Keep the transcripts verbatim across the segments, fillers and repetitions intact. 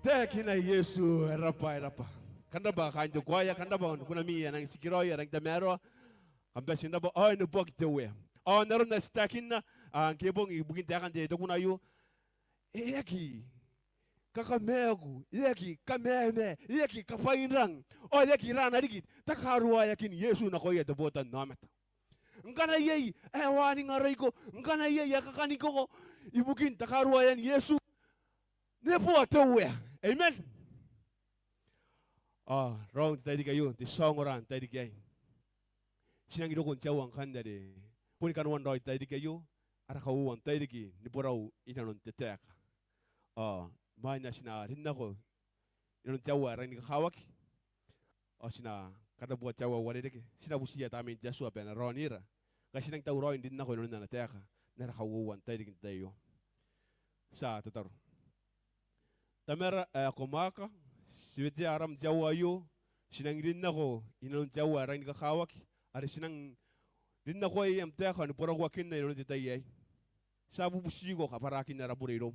Taekina Iesu, e rab'a, e rab'a. Kam rab'a kaain te kuaea, kam rab'a ni kunami ae rangi n tikiraoi, ae rangi n tamaroa. Kam bati n rab'a, ao e neboaki te Uea. Ao n aron ae ti taekinna, a, ngke bong ibukin taekan te tokuna aio, e aki kakamaaku, e aki kamamaa, e aki kabwainrang, ao e aki rana riki takaruaeakin Iesu nakoia te botannaomata. Ngkana iai ae waningaroiko, ngkana iai ae kakanikoko ibukin takaruaean Iesu, neboa te Uea. Amen. Ao raou n te tairiki aio, te tia ongora n tairiki aei, ti nangi roko n te aoa ngkanne are boni kanoan raoi n te tairiki aio, ara kauoua n tairiki ni borau inanon te taeka. Ao imwain ae ti na rin nako inanon te aoa ae rangi ni kakawaki, ao ti na katabua te aoa ae uarereke, ti na butiia Tamnein te Atua bwa e na raonira ngkai ti nangi tauraoi n rin nako inanon ana taeka n ara kauoua n tairiki n te tai aio. Ti a tataro. Tamara ae ko mwaaka, ti wetea aram n te aoa aio, ti nangi rin nako inanon te aoa ae rangi ni kakawaki are ti nangi rin nako iai am taeka ni borakuakinna inanon te tai aei. Ti a bubutiko kabwarakin ara bure iroum.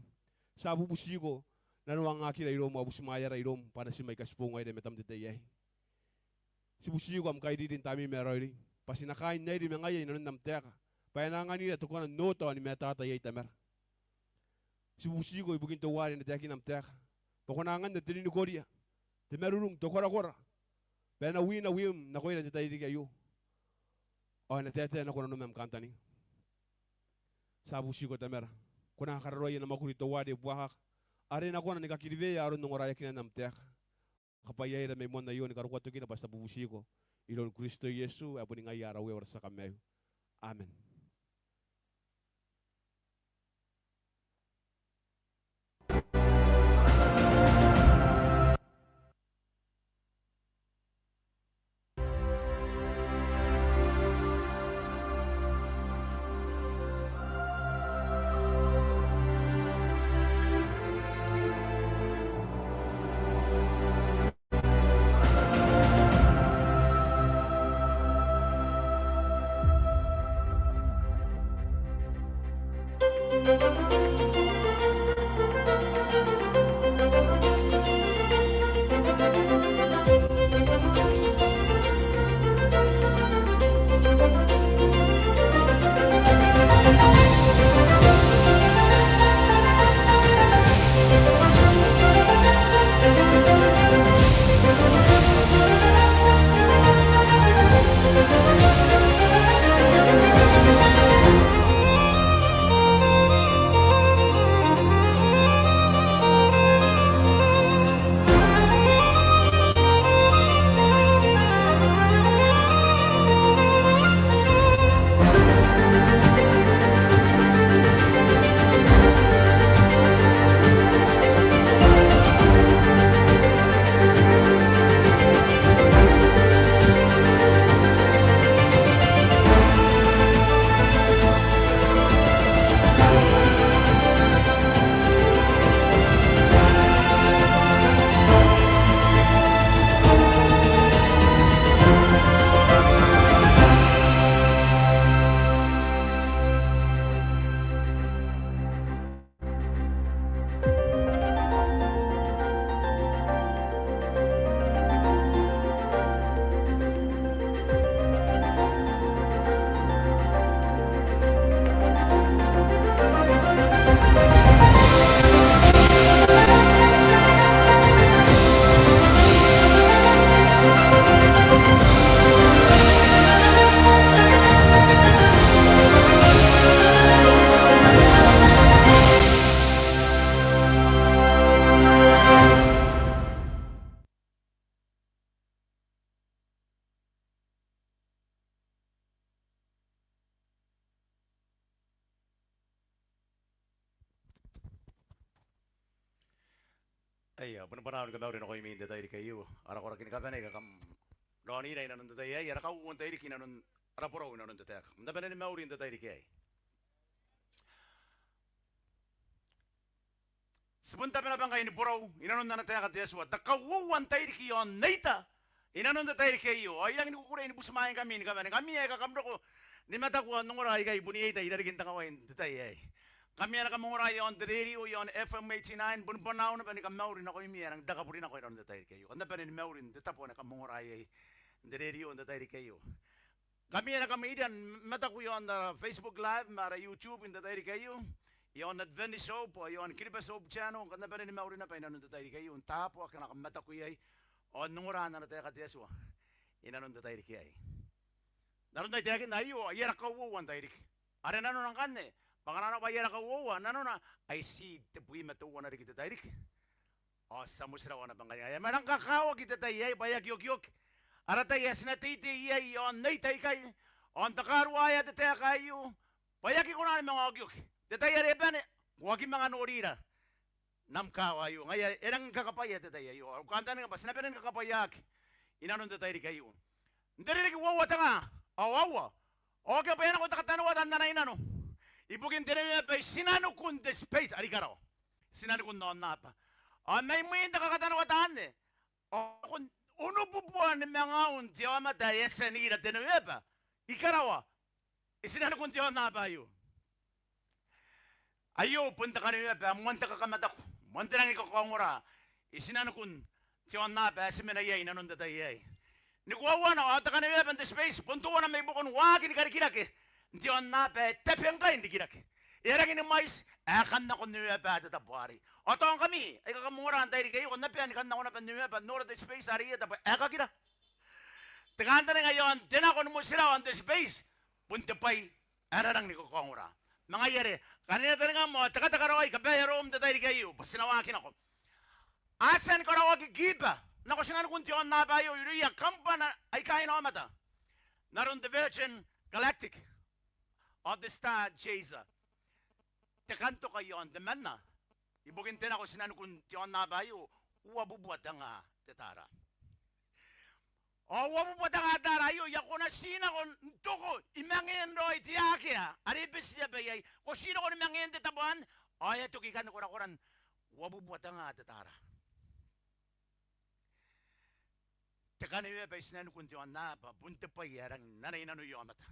Ti a bubutiko nanoangakira iroum ao butimwaeara iroum bwa a na ti mai katibongaira i matam n te tai aei. Ti bubutiko am kairiri n Tamneim ae raoiroi bwa ti na kaai n airi ma ngaia inanon am taeka, bwa e na anganira te kona n oota ao ni mataata iai, Tamara. Ti bubutiko ibukin teuare e na taekina am taeka bwa ko na anganna te ninikoria, te marurung, te korakora, bwa e na wina wiim nakoira n te tairiki aio ao e na taetae nako nanom am kantaninga. Ti a bubutiko, Tamara, ko na kararoaia ana mwakuri teuare buakaka are e na kona ni kakiriwea aron ongoraeakinan am taeka. Kabwaiaira mai moan aio ni karokoa tokina bwa ti a bubutiko iroun Kristo Iesu ae boni ngaia ara Uea ao ara tia Kamaiu. Amen. Aia, bon bwanaan au ni kamauri nakoimi n te tairiki aio, ara koraki ni kabane aika kam raonira inanon te tai aei, ara kauoua n tairiki inanon ara borau inanon te taeka. N na bane ni mauri n te tairiki aei. Ti bon tabe naba ngkai ni borau inanon ana taeka te Atua, te kauoua n tairiki ao n aita inanon te tairiki aio. Ao I rangi ni kukurei ni butimwaeingkami ni kabane, ngkami aika kam roko ni mataku ao n ongora ikai bon iai tai i rarikin te kawai n te tai aei. Ngkami ae kam ongora iaon te rerio, iaon F M eighty-nine, bon banau naba ni kamauri nakoimi ae nang taeka buri nako inanon te tairiki aio. Kam na bane ni mauri n te tabo ae kam ongora iai n te rerio n te tairiki aio. Ngkami ae kam iria ni mataku iaon ara Facebook Live ma ara YouTube n te tairiki aio, iaon Adventist Hope ao iaon Kiribati Hope Channel, kam na bane ni mauri naba inanon te tairiki aio n taabo ake kam na mataku iai ao n ongora n ana taeka te Atua inanon te tairiki aei. N aron ae I taekinna aio, ai ara kauoua n tairiki. Are nanona ngkanne, bwa ngkana arona bwa ai ara kauoua, nanona ai ti tebwi ma teuana riki te tairiki. Ao ti a motirawa naba ngkai. Ae e a manga kakawaki te tai aei bwa e aki okioki ara tai ae ti na teitei iai iaon Nei Taikai ao n takaruaea te taeka aio, bwa e aki kona ni manga okioki. Te tai are e bane, ko aki manga norira n am kaawa aio. Ngaia e rangi ni kakabwaia te tai aio. Ao I kantaninga bwa ti na bane ni kakabwaiaki inanon te tairiki aio. N te ririki uoua tenga ao aua, ao ke bwa e a nako te katanoata n anai nano ibukin te neweba i tinanikun te space are i karawa, i tinanikun aonnaba. Ao mai mwiin te kakatanoata anne, ao nakon onobubua nimangaun te aomata ae e a tia n ira te neweba i karawa i tinanikun te aonnaba aio. Aio bon te kaneweaba ae moan te kakamataku, moan te rangi ni kakaongora i tinanikun te aonnaba ae ti mena iai inanon te tai aei. Ni koauana, ao te kaneweaba n te space bon teuana mai buakon waaki ni karikirake n te aonnaba ae tabe ngkai n rikirake. E a rangi ni mwaiti ae kan nako n neweba te tabo arei. Ao tao ngkami aika kam ongora n tairiki aio, kam na bane ni kan nako naba n neweba n nora te space are i eta bwa e kakira. Te kantaninga iaon te nako ni motirawa n te space bon te bwai ae rangi ni kakaongora. Ma ngaia are, kaneweaba ngkami ao tekateka raoi kabaea room n te tairiki aio bwa ti na waaki nako. A tia ni karaoaki kiiba nako tinanikun te aonnaba aio irouia kambana aika inaomata n aron te Virgin Galactic ao te Star Chaser. Te kantoka iaon temanna ibukin te nako tinanikun te aonnaba aio, uabubua tenga te tara. Ao uabubua tenga te tara aio, I a kona ti nako n toko i mangeen raoi te akea are e beti aba iai. Ko ti nako ni mangeen te tabo anne ao e a toki ikanne korakoran uabubua tenga te tara. Te kaneweaba i tinanikun te aonnaba bon te bwai ae rangi n anai nanoia aomata.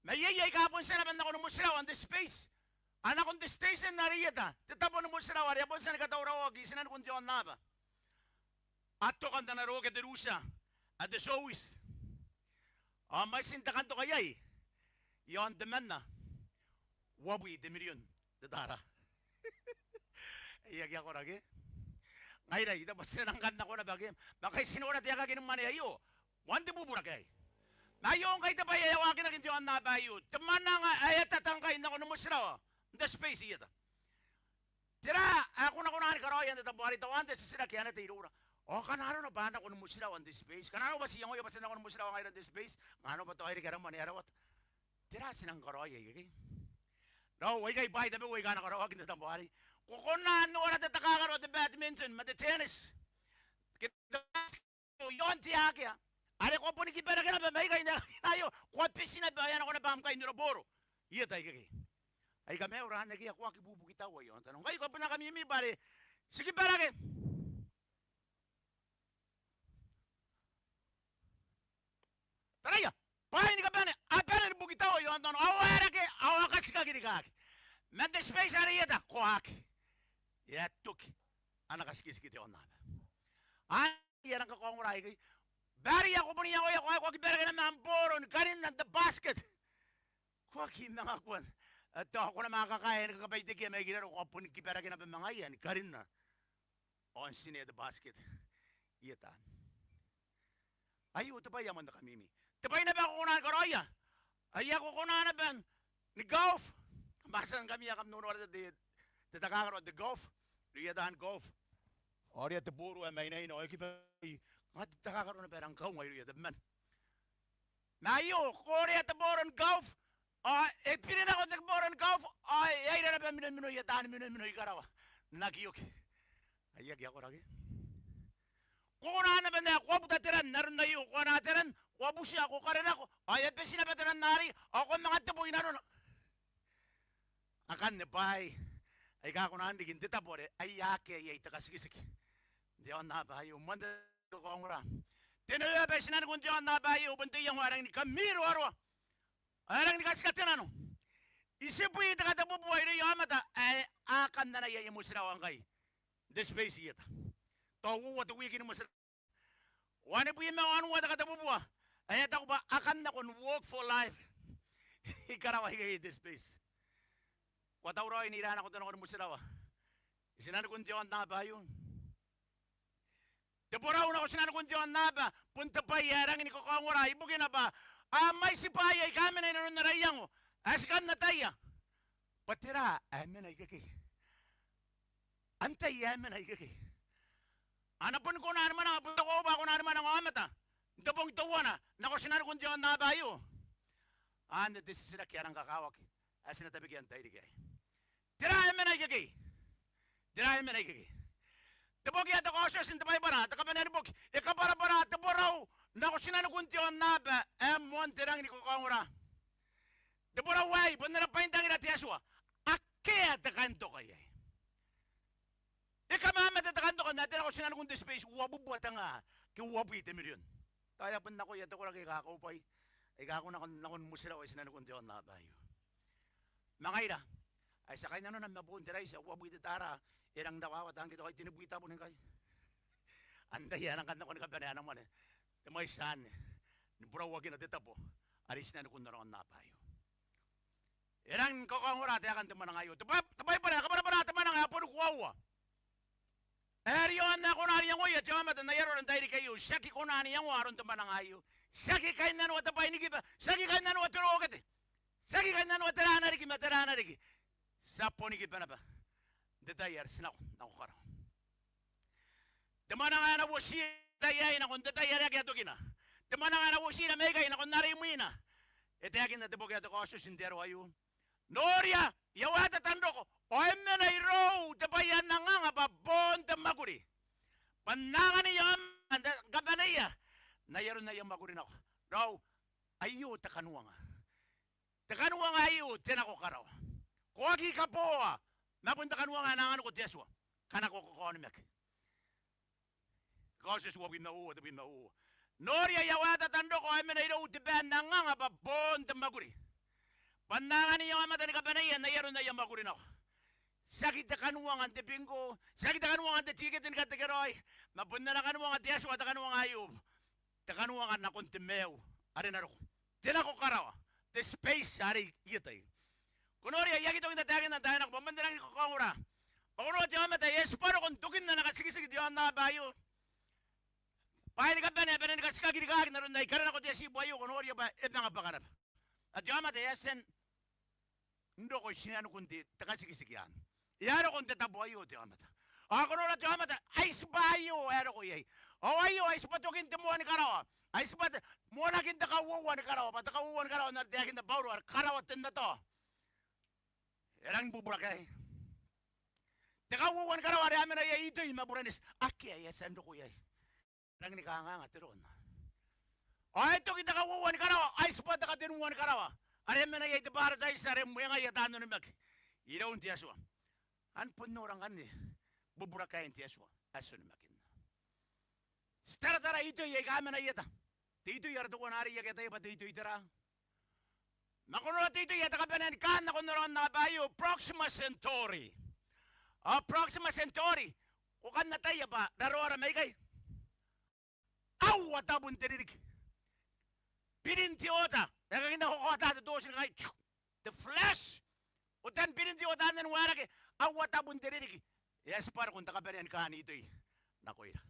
Ma iai aika bon tia naba n nako ni motirawa n te space. A nako n te station are i eta, te tabo ni motirawa are a bon tia ni katauraoaki i tinanikun te aonnaba. A toka n ana rokete rutia ae te Soyuz. Ao mwaitin te kantoka iai iaon temanna, uabwi te mirion te tara. E aki akoraki. Ngaira I taku bwa ti na nang kan nako naba ke. Ma ngkai ti nora te aekaki ni mwane aio, moan te bubura ke aei. Ma aio ngkai te bwai ae waakinaki n te aonnaba aio, te mwananga ae e a tata ngkai n nako ni motirawa n te space i eta. Tera ae ko na kona ni karaoia n te tabo arei? Tao anne te titiraki ae na tei iroura. Ao ngkana arona bwa a nako ni motirawa n te space, ngkana arona bwa ti iangoia bwa ti na nako ni motirawa ngaira n te space, ngkana arona bwa tao e reke ara mwane ae rawata, tera ae ti nang karaoia ikekei? Raou, aikai bwaai tabeua aika a na karaoaki n te tabo arei. Ko kona n nora te takakaro, te badminton ma te tennis, ke te iaon te akea are ko a boni kibarake naba mai ikai n aekan aio, ko a beti naba ao e a nako naba am kai n ora booro i eta ikekei. Aika maiura anne ke, ko aki bubukitaua iaon tano. Ngkai ko a bon akamimi bwa are ti kibarake. Taraia, bwaai ni kabane a bane ni bukitaua iaon tano, ao a rake, ao a katikaki rikaaki. Man te space are i eta ko aki. E a toki ana katikitiki te aonnaba. Ao I a nang kakaongora ikekei. Bwa are ko bon iangoia, ko aki, ko aki barake naba am booro ni karinna n te basket. Ko aki manga kuan. E tao ko na manga kakaea ni kakabaitekia mai kiraro, ko a boni kibarake naba ma ngaia ni karinna ao n tinea te basket i eta. Aio te bwai ae moan te kamimi. Te bwai naba ae ko kona ni karaoia, ae ko kona naba ni golf. Kam a tia ngkami ae kam nonoa te, te takakaro, te golf. Irouia taan golf, ao irouia te booro ae mainaina ao e kiba. Ngaia te takakaro naba ae rang kaunga irouia tabeman. Ma aio, ko orea te booro ni golf, ao e biri nako te booro ni golf, ao e a ira naba minominoia taani minomino i karawa n aki oki. Ae aki akoraki. Ko kona naba n ae ko a buta te ran n aron aio, ko anaa te ran, ko a butia, ko kare nako, ao e a beti naba te ran arei, ao ko a manga tebo i nanona. Akanne bwaai aika kona n riki n te tabo are ai akea iai te katikitiki n te aonnaba aio. Moan te kakaongora. Te neweba i tinanikun te aonnaba aio bon te iango ae rangi ni kamiroaroa, ae rangi ni katikatenano. Itibwi te katabubua irouia aomata ae a kan anaia aia motirawa ngkai n te space i eta. Tao uoua te wiki ni motirawa. Wanibwi ma wanua te katabubua ae a taku bwa a kan nako n Walk for Life i karawa aikai n te space. Ko a tauraoi n ira nako te nako ni motirawa i tinanikun te aonnaba aio? Te borau nako tinanikun te aonnaba bon te bwai ae rangi ni kakaongora ibukina bwa a mwaiti bwaai aika mena i nanon ara iango ae ti kan ataia bwa tera ae mena ikekei. Antai ae mena ikekei? A na boni kona ni mwananga, bon te koaua bwa a kona ni mwananga aomata n te bong teuana nako tinanikun te aonnaba aio. Anne te titiraki ae rang kakawaki ae ti na tabekia n tairiki aei. Tera ae mena ikekei? Tera ae mena ikekei? Te boki ae te Kaotioti n te Baibara, te kabanea ni boki, e kabwarabwara te borau nako tinanikun te aonnaba ae moan te rangi ni kakaongora. Te borau aei bon ana bwaintangira te Atua. Akea te kaintoka iai. E kamamate te kaintoka n ae te nako tinanikun te space, uabubua te nga ke uabwi te mirion. Tao e a bon nakoia te koraki aika kaubwai aika a kona nakon, nakon motirawa i tinanikun te aonnaba aio. Ma ngaira ae ti a kainnanona ma boon te raiti ae uabwi te tara, e rang rawawata ngke tao ai tenibwi tabun ngkai. Antai ae rang kan nako ni kabanea ana mwane te mwaiti anne ni borauakina te tabo are i tinanikun ara aonnaba aio? E rangi ni kakaongora taekan te mwananga aio. Te Bai-, te Baibara e kabwarabwara te mwananga ae boni koaua ae riaon ae kona n iangoia te aomata n ai arora n tairiki aio. Ti aki kona n iangoa aron te mwananga aio. Ti aki kainnanoa te bwainikiba, ti aki kainnanoa te rokete, ti aki kainnanoa tera riki ma tera riki. Ti a boni kiba naba n te tai are ti nako, nako karawa. Te mwananga ae na uotira n te tai aei nakon te tai are akea tokina. Te mwananga ae na uotira mai ikai nakon are imwina. E taekinna te boki ae te Kaotioti n te aro aio: Noria, I a waetata n roko, ao e mena irou te bwai ae N nang anga bwa boon te mwakuri, bwa N na anganiia aomata ni kabaneia n ai aron aia mwakuri nako. Raou, aio te kanuanga. Te kanuanga aio te nako karawa. Ko aki kaboa, ma bon te kanuanga ae na anganiko te Atua. Ka nako kakaonimaki. Kaotioti uabwi ma uoua, tebwi ma uoua. Noria, I a waetata n roko, ao e mena irou te bwai ae N nang anga bwa boon te mwakuri, bwa N na anganiia aomata ni kabaneia n ai aron aia mwakuri nako. Tiaki te kanuanga n te bingo, tiaki te kanuanga n te tikete ni katekeraoi, ma bon ana kanuanga te Atua te kanuanga aio. Te kanuanga nakon te maiu are na roko, te nako karawa, te space are i eta. Ko noria, I aki toki n tataekinna n taai nako bwa bon te rangi ni kakaongora. Bwa ko noria te aomata ae e tibwa roko n tokin ana katikitiki te aonnaba aio. Bwaai ni kabane a bane ni katikaki rikaaki n aron ae I karanako te atibu aio, ko noria bwa e manga bwaka naba. Ao te aomata ae e a tia n roko i tinanikun te, te katikitiki anne. E a roko n te tabo aio te aomata. Ao ko nora te aomata, ai tibwa aio ae roko iai. Ao aio ai tibwa tokin te moa ni karawa. Ai tibwa te, moanakin te kauoua ni karawa. Bwa te kauoua ni karawa n are taekinna Bauro are karawa te nataoa. E rangi ni bubura kaei. Te kauoua ni karawa are a mena iai Itoi ma Buraneti. Akea ae e a tia n roko iai. Rangi ni kanganga te roko n aei. Ao e toki te kauoua ni karawa, ai tibwa te katenua ni karawa are e mena iai te Baretaiti are mwengaia taan onimaki iroun te Atua. Ao bon nora ngkanne bubura kaein te Atua ae ti onimakinna. Ti taratara Itoi aika mena i eta. Te Itoi are teuana are I aki ataia bwa te Itoi tera. Ma ko nora te Itoi ae te kabanea ni kaan nakon ara aonnaba aio, Proxima Centauri. Ao Proxima Centauri, ko kan ataia bwa raroara mai ikai. Aua tabun te ririki. Birin te oota, e kakinna ko kaota te tooti ngkai, the flash. Otan birin te oota anne n waerake, aua tabun te ririki. E a tibwa roko n te kabanea ni kaan Itoi nakoira.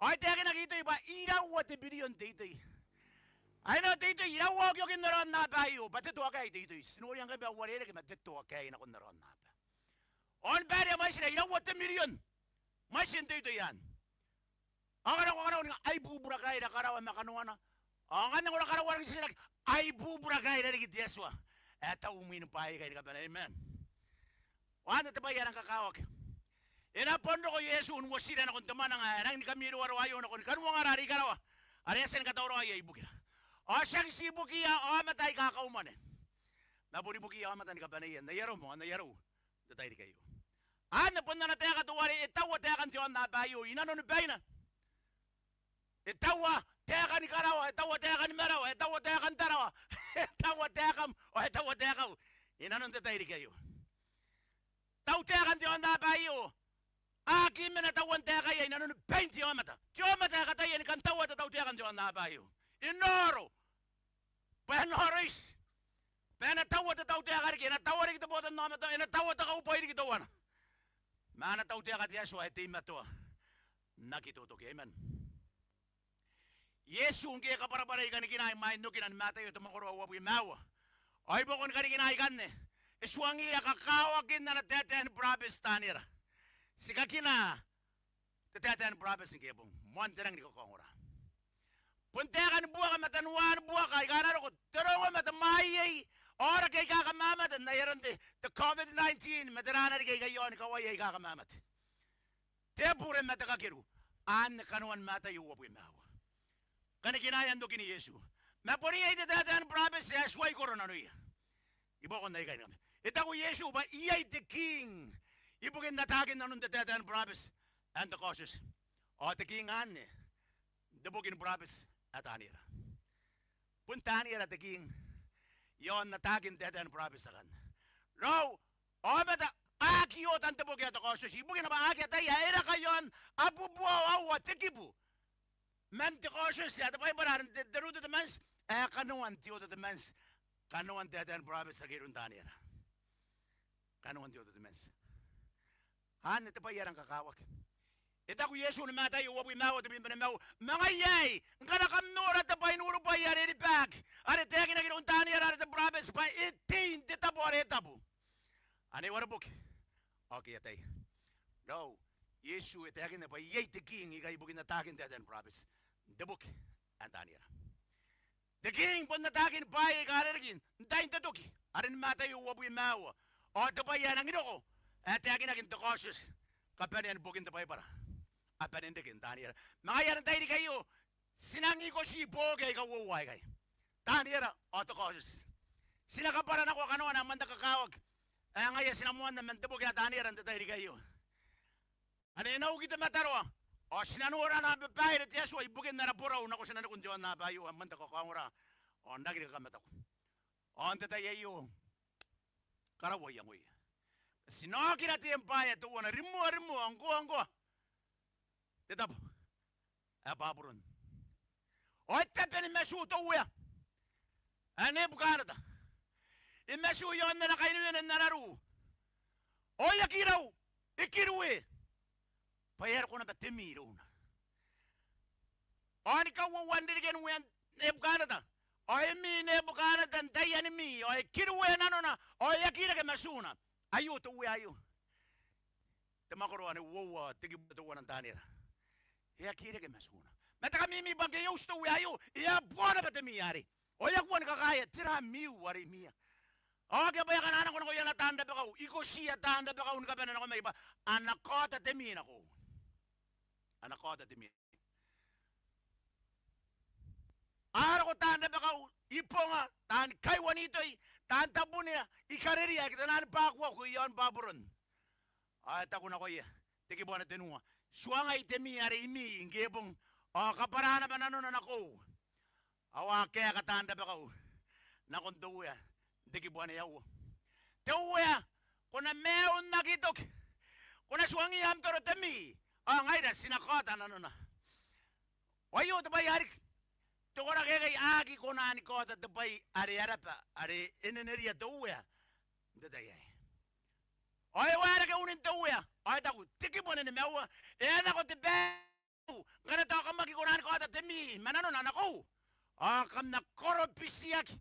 Ao e taekinaki Itoi bwa iraua te birion te Itoi. Ai nao te Itoi iraua okiokin ara aonnaba aio, bwa te toa kaei te Itoi. Ti noria ngkai bwa e uarereke ma te toa kaei nakon ara aonnaba. Ao ni baere a mwaitira iraua te mirion mwaitin te Itoi anne. Ao ngkana ko kanakoa ningai, ai bubura kaira karawa ma kanoana. Ao ngkanne ngkana ko karaoa riki te titiraki, ai bubura kaira riki te Atua ae tau mwin bwaai aikai ni kabane. Amen. Ao anne te bwai ae rang kakawaki. E na bon roko Iesu n uotira nakon te mwananga ae rangi ni kamiroaroa aio, nakon kanuangara are i karawa are e a tia ni katauraoia ibukira. Ao tiaki ti ibukiia aomata aika kaumwane, ma bon ibukiia aomata ni kabaneia n ai arom ao n ai arou n te tairiki aio. Anne bon ana taeka teuare e taua taekan te aonnaba aio i nanoni baina. E taua taeka ni karawa, e taua taeka ni marawa, e taua taeka n Tarawa. E taua taekam ao e taua taekau inanon te tairiki aio. Tautaekan te aonnaba aio a aki mena tauan taekaia inanoni bain te aomata. Te aomata ae kataia ni kan taua te tautaekan te aonnaba aio. I nooro bwa e na oroiti bwa e na taua te tautaeka riki, e na taua riki te botannaomata, e na taua te kaubwai riki teuana. Ma ana tautaeka te Atua ae teimatoa n aki totoki. Amen. Iesu ngke e kabwarabwara i kanikinae imwain okina ni Mataio te mwakoro ae uabwi ma aua ao i buakon kanikinae ikanne e tuangira kakawakin ana taetae ni burabeti Taniera. Ti kakina te taetae ni burabeti ngke e bong, moan te rangi ni kakaongora. Bon taeka ni buaka ma taian uaa ni buaka aika a na roko, te rongomata, mwaeiei, aoraki aika kamamate n ai aron te, te COVID nineteen ma te rana riki aika i aoni kawaia aika kamamate. Te bure ma te kakeru. Anne kanoan Mataio uabwi ma aua. Kanikinaean okin Iesu. Ma bon iai te taetae ni burabeti ae tuai koro nanoia i buakon aikai ni kabane. E taku Iesu bwa iai te king ibukin ataakin nanon te taetae ni burabeti ae n te kaotioti. Ao te king anne n te boki ni burabeti ae Taniera. Bon Taniera te king i aon ataakin taetae ni burabeti akanne. Raou, aomata a aki oota n te boki ae te kaotioti ibukina bwa a aki ataia ae e raka i aon abubua ao aua te kibu man te kaotioti ae te Baibara are n te, te New Testament ae kanoan te Old Testament, kanoan taetae ni burabeti ake iroun Taniera. Kanoan te Old Testament. Anne te bwai ae rang kakawaki. E taku Iesu ni Mataio uabwi ma aua te bwi ma nimaua, ma ngaia aei, ngkana kam nora te bwai n urubwai are e ribaki are e taekinaki iroun Taniera are te burabeti bwa e tei n te tabo are e tabu, ane ware boki ao ke e ataia. Raou, Iesu e taekinna bwa iai te king ikai ibukin ataakin taetae ni burabeti n te boki ae Taniera. Te king bon ataakin bwaai aika a rereke n tain te toki are ni Mataio uabwi ma aua. Ao te bwai ae nangi roko ae taekinaki n te kaotioti, kabanean bokin te Baibara a bane n reke n Taniera. Ma ngaia are n tairiki aio ti nang ikoti booki aika uoua aikai, Taniera ao te kaotioti. Ti na kabwara nako kanoana ae moan te kakawaki ae ngaia ti na moanna man te boki ae Taniera n te tairiki aio. Ane e na uki te mataroa ao ti na nora ana babaire te Atua ibukin ara borau nako tinanikun te aonnaba aio ae moan te kakaongora ao n aki reke kamataku. Ao n te tai aio, karaua iangoia, ti na okira te embwaea teuana rimoa, rimoa, ngkoa, ngkoa te tabo ae Baburon. Ao e tabe ni matu te uea ae Nebukaneta. E matu i aon ana kainuine n ara ruu. Ao e aki rau, e kiruwe bwa e a roko naba te mii irouna. Ao ni kauoua n ririken uean Nebukaneta ao e mii Nebukaneta n taiani mii ao e kiruwe nanona ao e aki reke matuna. Aio te uea aio. Te mwakoro ane uoua, te kibu teuana n Taniera. E aki reke matuna. Ma te kamimi bwa ngke e uti te uea aio e a bua naba te mii arei. Ao e a kua ni kakaea, tera miu are i miia? Ao akea bwa e a kanakoa nakoia ana taan rabakau, ikotiia taan rabakau ni kabane nako mai bwa a na kaota te mii nakoiu. A na kaota te mii. A roko taan rabakau, ibonga, taani kaiuanitoi, taan tabunea, i kariaia aika taian bwakuaku i aon Baburon. Ao e taku nakoia, te kibu ane tenua, tuangai te mii are i mii ngke e bong, ao kabwara naba nanona nakoiu. Ao a kaeka taan rabakau nakon te uea n te kibu ane aua, te uea, ko na maiu n aki toki. Ko na tuangiia am toro te mii ao ngaira ti na kaota nanona. Ao aio te bwai ae riki. Te koraki aikai a aki kona ni kaota te bwai are e a raba are e neneria te uea n te tai aei. Ao e waerake unin te uea ao e taku, te kibu ane nimaua, e a nako te bwai ngkana tao kam aki kona ni kaota te mii ma nanona nakoiu, ao kam na koro bitiaki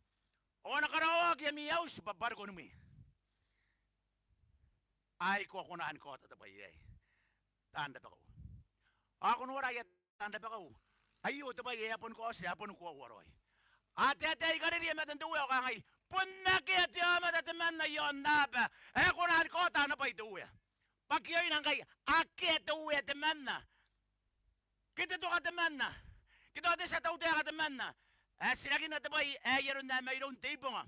ao a na karaoaki ami auti bwa bwariko ni mwiia. Aiko a kona ni kaota te bwai aei taan rabakau. Ao ko noraia taan rabakau, aio te bwai ae a boni kaoti, a boni koaua raoi. A taetae i kariaia matan te uea ao kangai, bon akea te aomata temanna i aonnaba ae kona ni kaota ana bwai te uea. Bwa kioina ngkai, akea te uea temanna ke te toka temanna ke tao te tia tautaeka temanna ae tirakinna te bwai ae ai aron ae mairoun te ibonga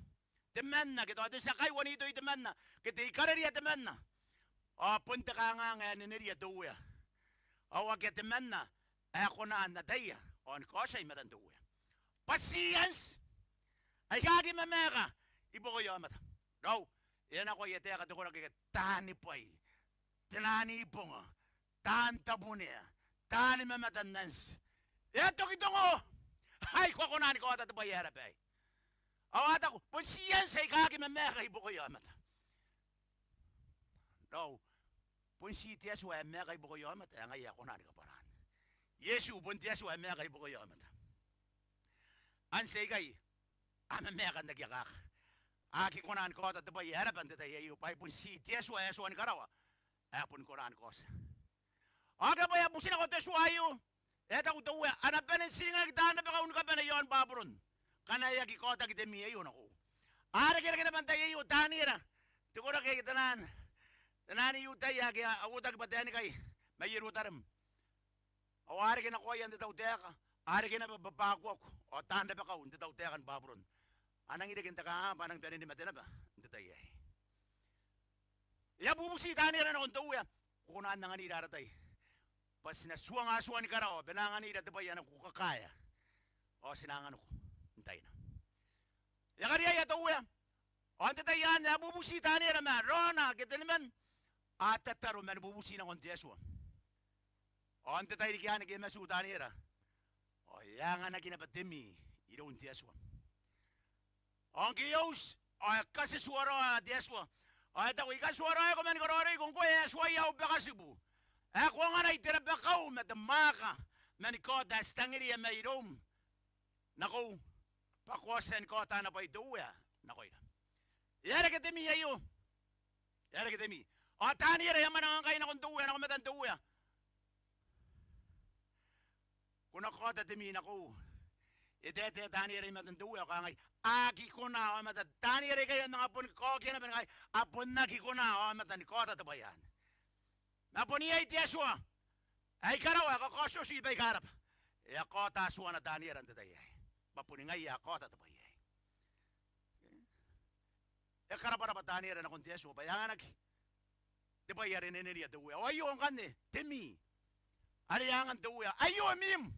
temanna ke tao te tia kaiuanitoi temanna ke te I-Kareria temanna. Ao bon te kanganga ae neneria te uea. Ao akea temanna ae kona n ataia ao ni kaotia i matan te uea. Bwa ti anti aika aki mamaaka i buakoia aomata. Raou, e a nakoa aia taeka te koraki aika taani bwai, te nani ibonga, taan tabunea, taani mamatan anti. E a toki tongo. Ai ko a kona ni kaota te bwai ae raba aei. Ao a taku, bon ti anti aika aki mamaaka i buakoia aomata. Raou, bon ti te Atua ae maaka i buakoia aomata, ae ngaia ae kona ni kabwaraan. Iesu bon te Atua ae maaka i buakoia aomata. Anti aikai a mamaaka n aki akaka. A aki kona ni kaota te bwai ae raba n te tai aio, bwa bon ti te Atua ae Atuani karawa ae boni kona ni kaota. Ao ke bwa e a buti nako te tua aio, e taku te Uea, a na bane n tiringaki taan rabakau ni kabane i aon Baburon, ngkana e aki kaotaki te mii aio nakoiu. A rekereke naba n tai aio Taniera, te koraki ae taan, taan I-Iutaia ake a uotaki bwa taenikai mai Ierutarem. Ao a reke nakoia n te tautaeka, a reke naba bwa baakuaku ao taan rabakau n te tautaeka ni Baburon. A nangi reke n te kanganga bwa a nangi bane ni mate naba n te tai aei. E a bubuti Taniera nakon te Uea, ko kona n anganira ara tai, bwa ti na tuanga Atuani karawa bwa e na anganira te bwai ae ko kakaea, ao ti na anganiko n taina. E a kariaia te Uea. Ao n te tai anne e a bubuti Taniera ma raona ake teniman, a tataro ma ni bubuti nakon te Atua. Ao n te tairiki anne ke e matu Taniera, ao e a anganaki naba te mii iroun te Atua. Ao ngke e uti, ao e katituaraoa te Atua, ao e taku, I katituaraoiko ma ni karaoiroiko ngkoe ae tuai au bakatibu, ae ko anganai te rabakau ma te mwaaka ma ni kaota ae ti tangiria mairoum nakoiu, bwa ko a tia ni kaota ana bwai te Uea nakoira. E a reke te mii aio. E a reke te mii. Ao Taniera e a mwananga ngkai nakon te Uea, nako matan te Uea. Ko na kaota te mii nakoiu. E taetae Taniera i matan te Uea ao e kangai, a aki kona aomata. Taniera ikai e a manga boni kaokia naba ni kangai, a bon aki kona aomata ni kaota te bwai anne. Ma bon iai te Atua ae i karawa ae kakaotioti baika raba. E a kaota Atuana Taniera n te tai aei, bwa boni ngaia ae kaota te bwai aei. E karabwarabwa Taniera nakon te Atua bwa e anganaki te bwai are neneria te Uea. Ao aio ngkanne te mii are e angan te Uea. Aio miim.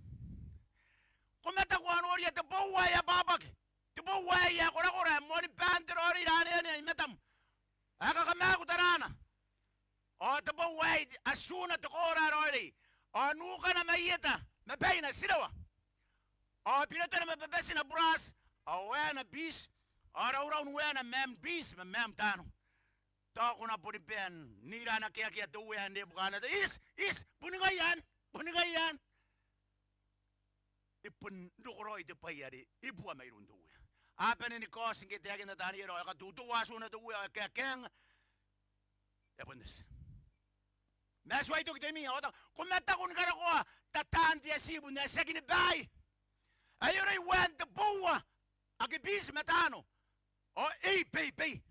Ko mataku ao noria te booua ae abwabwaki, te booua ae korakora, ae moani baan te raoiroi ra aneanea i matam, ae kakamaaku taraana. Ao te booua aei atuna te koora ae raoiroi, ao nukana mai eta ma baina tirewa, ao biretona ma babatina buraati, ao waena biiti, ao rauraun waena maam biiti ma maam taano. Tao ko na boni bae n ira ana keakea te Uea ae Nebukaneta. Iti, iti, boni ngaia anne, boni ngaia anne. E bon roko raoi te bwai are e bua mairoun te Uea. A bane ni kaoti ngke e taekinna Taniera ao e katutuua atuna te Uea ao e kaekaeng. E a bon eti. Ma e tuai toki te mii ao e taku, ko mataku ni karokoa tataan te atibu n ae tiaki ni baai, ae ioroi waen te booua ake biiti ma taano, ao ei beibei,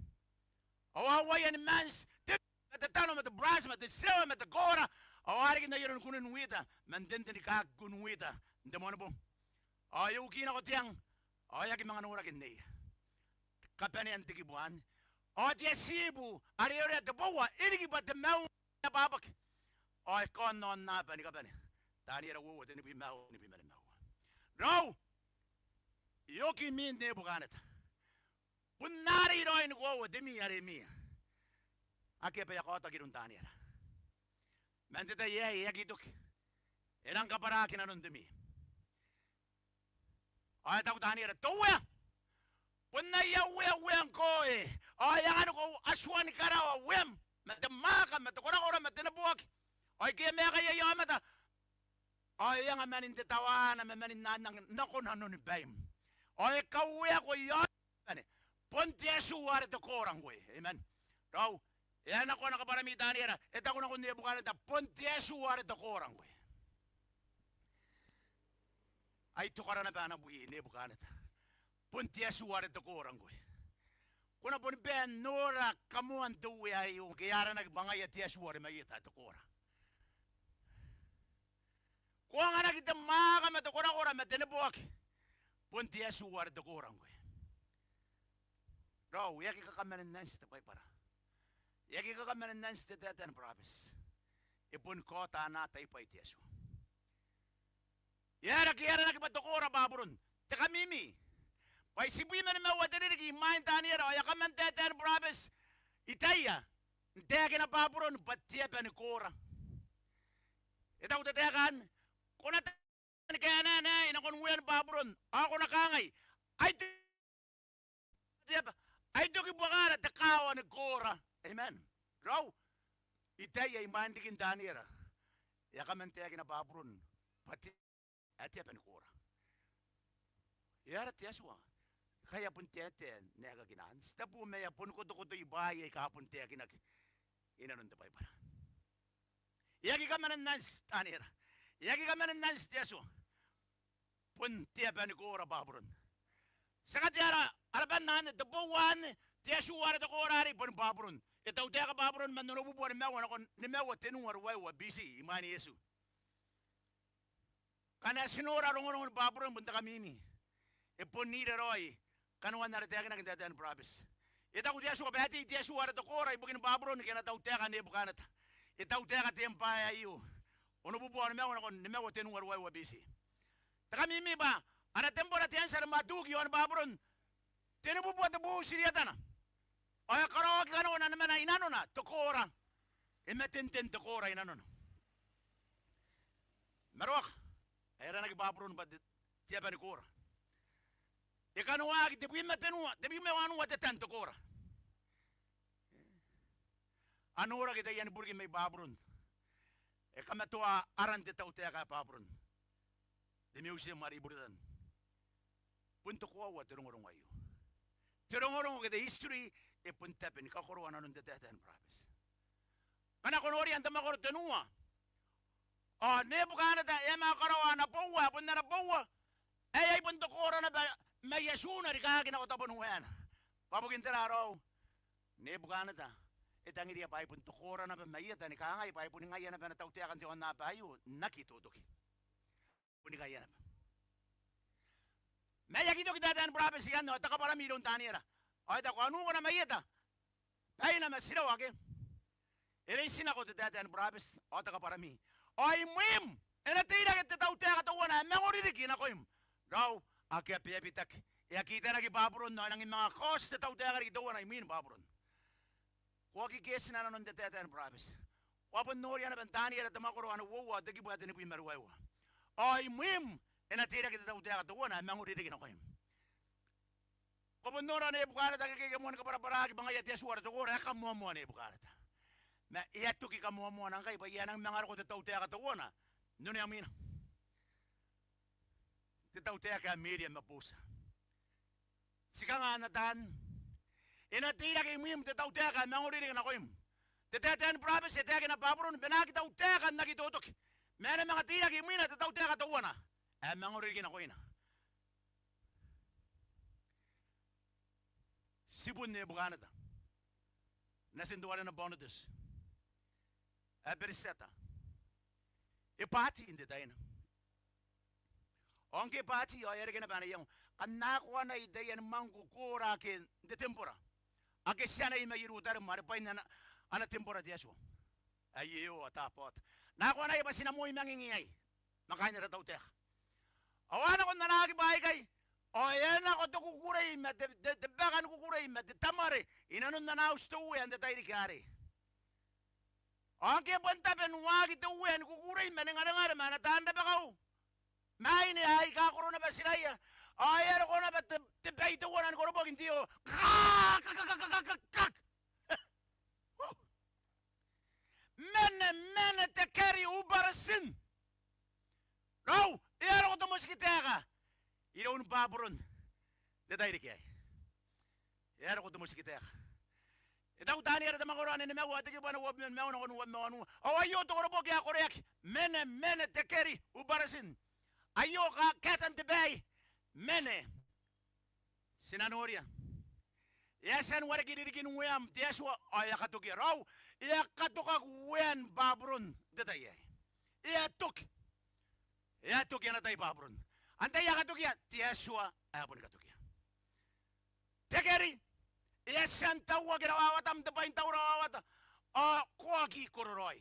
ao a uaia ni manti te mii ma te tano ma te buraati ma te tirewa ma te koora, ao a riki n ai aron kunin wita ma n tenten ni kaaki kunin wita n te Moanibong. Ao e uki nako te ang, ao e aki manga noraki neiia kabanean te kibu anne. Ao te atibu are e orea te booua e riki bwa te maunga ae abwabwaki, ao e kaonnaonnaba ni kabane. Taniera uoua, tenibwi ma uoua, tenibwi ma nimaua. Raou, e oki miin Nebukaneta. Bon arei raoi ni koaua te mii are e miia. Akea bwa e a kaotaki iroun Taniera. Ma n te tai aei e aki toki. E rang kabwaraki nanon te mii. Ao e taku Taniera, te Uea, bon aia Uea Uea ngkoe, ao e anganiko Atuani karawa ueam, ma te mwaaka, ma te korakora, ma te neboaki, ao ike e maeka iai aomata, ao e anga manin te tawaana ma manin anang nako nanoni baim, ao e kaueako i aon te bane. Bon te Atua are te koora ngkoe. Amen. Raou, e a nako ana kabwarami Taniera, e taku nakon Nebukaneta, bon te Atua are te koora ngkoe. Ai tokara naba ana bwi Nebukaneta. Bon te Atua are te koora ngkoe. Ko na boni bae n nora kamoan te Uea aio ngke e aranaki bwa ngaia te Atua are mai eta ae te koora. Ko anganaki te mwaaka ma te korakora ma te neboaki. Bon te Atua are te koora ngkoe. Raou, e aki kakamanen anti te Baibara. E aki kakamanen anti te taetae ni burabeti. E boni kaota ana tai bwai te Atua. E aera ngke e aranaki bwa te koora Baburon? Te kamimi. Bwa itibwi ma nimaua te ririki imwain Taniera ao e a kaman taetae ni burabeti Itaia n taekina Baburon bwa te aba ni koora. E taku te taeka anne, ko na tabe ni kaenaenai nakon uean Baburon ao ko na kangai, ai toki, te aba, ai toki buakara te kaawa ni koora. Amen. Raou, Itaia imwain rikin Taniera e a kaman taekina Baburon bwa te, ae te aba ni koora. E aera te Atua ngkai e a bon taetae n aekakin anne? Ti tabu ma e a boni kotokotoi bwaai aika bon taekinaki inanon te Baibara. E aki kaman anne Taniera. E aki kaman anne te Atua. Bon te aba ni koora Baburon. Ti a katea ara, ara bana anne, te booua anne, te Atua are te koora arei boni Baburon. E tautaeka Baburon man onobubua nimaua nakon nimaua tenua ruaiwa B C imwain Iesu. Ngkana ti nora rongorongon Baburon bon te kamimi, e bon ira raoi kanoan are taekinaki n taetae ni burabeti. E taku te Atua bwa e tei te Atua are te koora ibukin Baburon ke ana tautaeka Nebukaneta. E tautaeka te embwaea aio onobubua nimaua nakon nimaua tenua ruaiwa B C. Te kamimi bwa ana tembora te anti are Matuki i aon Baburon tenibubua te buu tirietana. Ao e karaoaki kanoana ni mena inanona te koora. E matenten te koora inanona. Maroaka ae aranaki Baburon bwa te, te aba ni koora. E kanoaki tebwi ma tenua, tebwi ma wanua te tan te koora. A noraki taiani buriki mai Baburon. E kamatoa aran te tautaeka ae Baburon n te museum are i Buritan. Bon te koaua te rongorongo aio. Te rongorongo ke te history e bon tabe ni kakoroa nanon te taetae ni burabeti. Ngkana ko noria n te mwakoro tenua, ao Nebukaneta e a manga karaoa ana booua, bon ana booua ae ai bon te koora naba mai atuna rikaaki nako taboniwaena. Bwa bukin tera raou? Nebukaneta e tangiria bwa ai bon te koora naba mai eta ni kangai bwa ai boni ngaia naba ana tautaeka n te aonnaba aio n aki totoki. Boni ngaia naba. Ma e aki toki taetae ni burabeti anne ao te kabwarami iroun Taniera. Ao e taku, a nuko naba mai eta baina ma tirawa ake. E reitinako te taetae ni burabeti ao te kabwarami. Ao imwim e na teirake te tautaeka teuana ae mangori riki nakoim. Raou, akea beabitaki. E a kitanaki Baburon ao e nangi manga kaoti te tautaeka riki teuana imwin Baburon. Ko aki ketina nanon te taetae ni burabeti. Ko a bon noria naba n Taniera te mwakoro ae uoua ao te kibu ae tenibwi ma ruaiwa. Ao imwim e na teirake te tautaeka teuana ae mangori riki nakoim. Ko bon nora Nebukaneta ngke e moa ni kabwarabwaraki bwa ngaia te Atua are te koora, e kamoamoa Nebukaneta. Ma e a toki kamoamoana ngkai bwa e a nangi manga roko te tautaeka teuana n oneamwina. Te tautaeka ae Meria ma Botia. Ti kanga n ataan? E na teirake imwim te tautaeka ae mangori riki nakoim. Te taetae ni burabeti e taekina Baburon bwa e na aki tautaeka n aki totoki. Ma e na manga teirake imwina te tautaeka teuana ae mangori riki nakoina. Tibun Nebukaneta, natin teuarena Baoneteti ae Beretiata, e bwaati n te tai anne. Ao ngke e bwaati ao e a reke naba ana iango, kam na akoanai taiani mwangko koora ake n te tembora, ake ti anai mai Ierutarem are bwain ana, ana tembora te Atua ae Iehowa Tabaota. N na akoanai bwa ti na moi manging iai ma kaain ara tautaeka. Ao a nako n anaaki bwaai aikai, ao e a nako te kukurei ma te, te, te baka ni kukurei ma te tamware inanon ana auti te Uea n te tairiki arei. Ao ngke e bon tabe n waaki te Uea ni kukurei ma ni ngarengare ma ana taan rabakau, ma aine aika koro naba tiraia, ao e a roko naba te, te bai teuana ni koroboki n te oo. Kak, kak, kak, kak, kak, kak. Mene, mene, tekeri, ubaretin. Raou, e a roko te motikitaeka iroun Baburon n te tairiki aei. E a roko te motikitaeka. E taku Taniera te mwakoro ae nimaua, te kibu ae uabwi ma nimaua nakon uabwi ma wanua. Ao aio te koroboki ae koreaki. Mene, mene, tekeri, ubaretin. Aio ka, kaetan te bai. Mene. Ti na noria. E a tia n wareki ririkin ueam te Atua ao e a katokia. Raou, e a katokaki uean Baburon n te tai aei. E a toki. E a toki ana tai Baburon. Antai ae katokia? Te Atua ae boni katokia. Tekeri, e a tia n tauaki rawawatam n te bwai n tau rawawata ao ko aki kororaoi.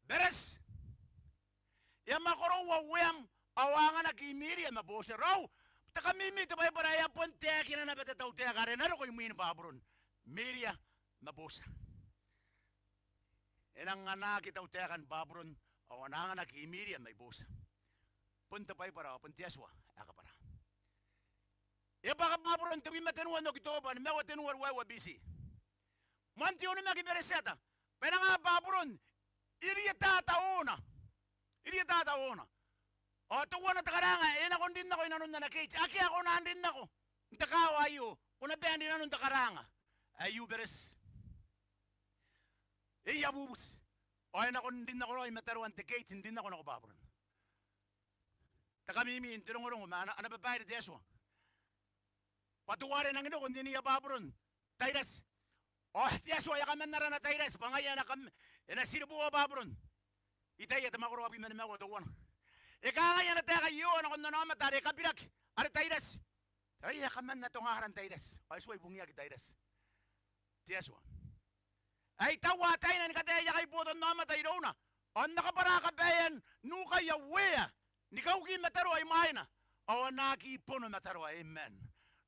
Bereti, e a mwakoroua ueam ao a anganaki i Miria ma Botia. Raou, Te kamimi te Baibara, e a bon taekina naba te tautaeka are e na roko imwin Baburon, Miria ma Botia. E nang anaaki tautaekan Baburon ao a na anganaki Miria ma Botia. Bon te Baibara ao bon te Atua ae kabwara. E bwaka Baburon tebwi ma tenua n Okitoba, nimaua tenua ruaiwa B C. Moan te onimaki Beretiata bwa e nang a Baburon iria tataona. Iria tataona. Ao teuana te karaanga e nako n rin nako i nanon ana keiti. Akea ae kona n rin nako n te kaawa aio, ko na bae n rin i nanon te karaanga ae Iuberetiti. E iabubuti. Ao e nako n rin nako raoi i mataroan te keiti n rin nako nako Baburon. Te kamimi n te rongorongo ma ana, ana babaire te Atua. Bwa teuare e nang roko n niniia Baburon Tairati. Ao te Atua e a kaman arana Tairati bwa ngaia e na kam-, e na tiriboa Baburon. Itaia te mwakoro abwi ma nimaua teuana. E kangai ana taeka Iehova nakon ana aomata are e kabiraki, are Tairati. Taraia, e a kaman atonga aran Tairati. Ao e tuai bungiaki Tairati. Te Atua ae I taua ataeina ni kataeaia kaibuoton aomata irouna, ao N na kabwara kabaean nukaia uea ni kauki mataroa i mwaina, ao a na aki bono mataroa. Amen.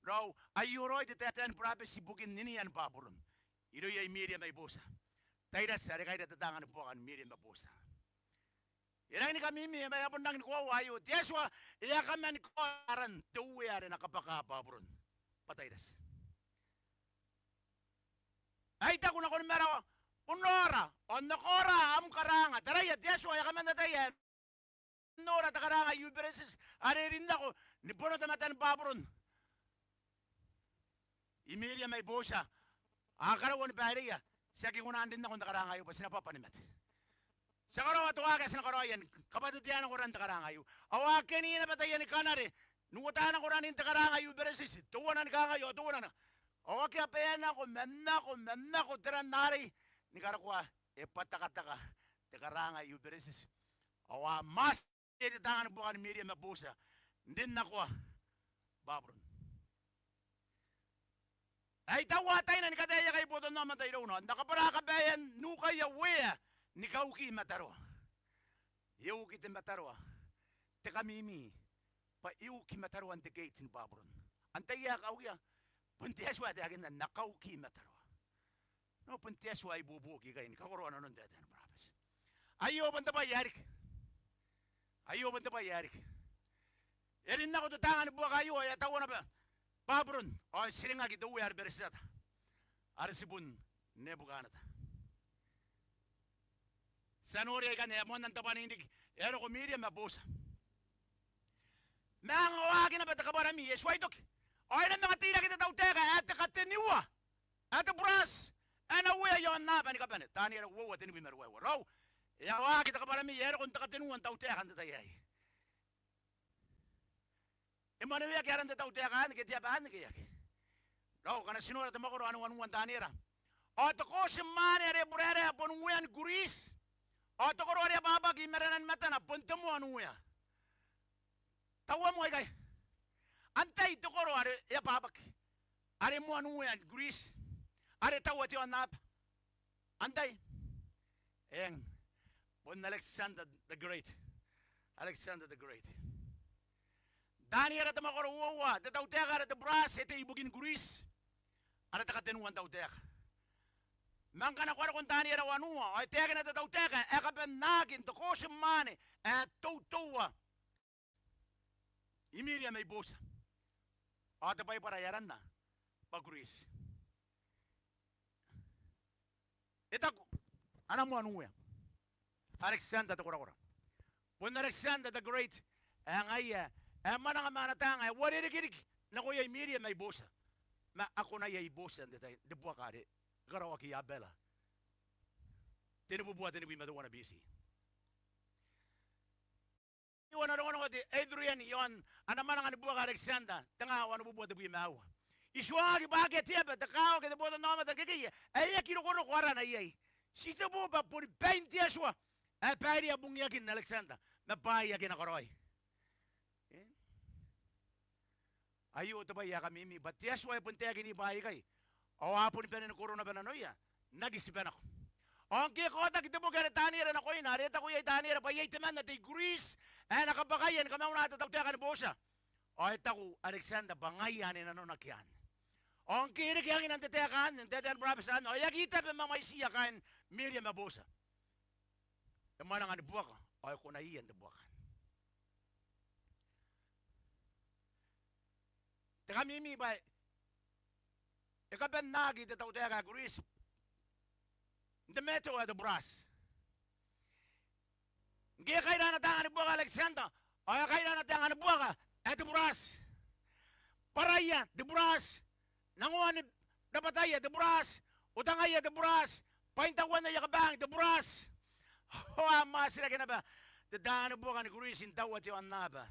Raou, aio raoi te taetae ni burabeti ibukin ninian Baburon. Irouia Miria ma Botia. Tairati are kaira te taanga ni buaka ni Miria ma Botia. E rangi ni kamimi, ma e a bon rangi ni koaua aio. Te Atua e a kaman kaoa aran te uea are e na kabwaka Baburon bwa Tairati. Ae I taku nakon marawa, ko nora, ao N na kaora am karaanga. Taraia, te Atua e a kaman ataia ae e nora te karaanga Iuberetiti are e rin nako ni bono te matan Baburon i Miria ma i Botia. A karaua ni baireia, ti aki kona n rin nako n te karaanga aio bwa ti na bwabwa ni mate. Ti a karaoa te waaki ae ti na karaoia ni kabwatetea nako ran te karaanga aio. Ao a keni naba taiani kanare n uota nako ranin te karaanga Iuberetiti, teuana ni kangai ao teuana nako. Ao akea bwa e a nako ma nako ma nako te ran arei ni karokoa e bwatakataka te karaanga Iuberetiti. Ao a mwaati te taanga ni buaka ni Miria ma Botia n rin nakoa Baburon. Ae I taua ataeina ni kataeaia kaibuoton aomata irouna, ao N na kabwara kabaean nukaia uea ni kauki mataroa. E uki te mataroa. Te kamimi bwa e uki mataroan te keiti ni Baburon. Antai ae kaukia? Bon te Atua ae taekinna N na kauki mataroa. Nao bon te Atua ae ibuobuoki ikai ni kakoroa nanon taetae ni burabeti. Aio bon te bwai ae riki. Aio bon te bwai ae riki. E rin nako te taanga ni buaka aio ao e a taua naba Baburon, ao e tiringaki te uea are Beretiata, are tibun Nebukaneta. Ti a noria ikanne ae moanna n tabwanin riki e a roko Miria ma Botia. Ma e a waaki naba te kabwarami, e tuai toki. Ao e na manga teirake te tautaeka ae te kateniua ae te burati ae na uea i aonnaba ni kabane. Taniera uoua tenibwi ma ruaiwa. Raou, e a waaki te kabwarami, e a roko n te katenua n tautaeka n te tai aei. E mwaneweaki aran te tautaeka anne ke te aba anne ke e aki? Raou, ngkana ti nora te mwakoro ae wanua n Taniera. Ao te kooti mwaane are e buraeraea bon uean Kuriti. Ao te koro are e ababaki i marenan matana bon te moan uea. Taua moa ikai. Antai te koro are e ababaki, are moan uean Kuriti, are taua te aonnaba? Antai? Eng, bon Alexander the Great. Alexander the Great. Taniera te mwakoro uoua, te tautaeka are te burati e tei ibukin Kuriti, are te katenua n tautaeka. Ma ngkana ko a roko n Taniera wanua, ao e taekina te tautaeka ae kabannaaki n te kooti mwaane ae toutoua i Miria ma i Botia. Ao te Baibara e aranna bwa Kuriti. E taku ana moan uea Alexander te korakora. Bon Alexander the Great ae ngaia ae mwananga ma ana taanga ae uarereke riki nakoia i Miria ma i Botia. Ma a kona iai i Botia n te tai, n te buaka are e karaoaki i Abela, tenibubua tenibwi ma teuana B C. Iai ana rongorongo te Adrian i aon ana mwananga ni buaka Alexander, tengaa wanibubua tebwi ma aua. I tuangaki bwa akea te aba, te kaawa ke te botannaomata ngkekei ae e aki rokoroko arana iai. Ti tebo bwa boni bain te Atua ae bairea bungiakin Alexander ma bwaai ake e na karaoi. E? Aio te bwai ae kamimi, bwa te Atua e bon taekini bwaai aikai, ao a boni bane ni koro naba nanoia n aki tibanako. Ao ngke e kaotaki te boki are Taniera nakoina, are e taku iai Taniera bwa iai temanna te I-Kuriti ae na kabwakaia ni kamauna te tautaeka ni Botia. Ao e taku Alexander bwa ngaia anne nanona ke anne. Ao ngke e reke anginan te taeka anne n taetae ni burabeti anne, ao e aki tabe ma mwaitiia kaain Meria ma Botia. E mwananga ni buaka, ao e konaiia n te buaka anne. Te kamimi bwa e kabannaki te tautaeka ae Kuriti n te meto ae te burati. Ngke e kaira ana taanga ni buaka Alexander, ao e kaira ana taanga ni buaka ae te burati. Bwaraia te burati, nangoan rabwataia te burati, utangaia te burati, bwaintakuan aia kabangi te burati. Ao a mwatirake naba te taanga ni buaka ni Kuriti n taua te aonnaba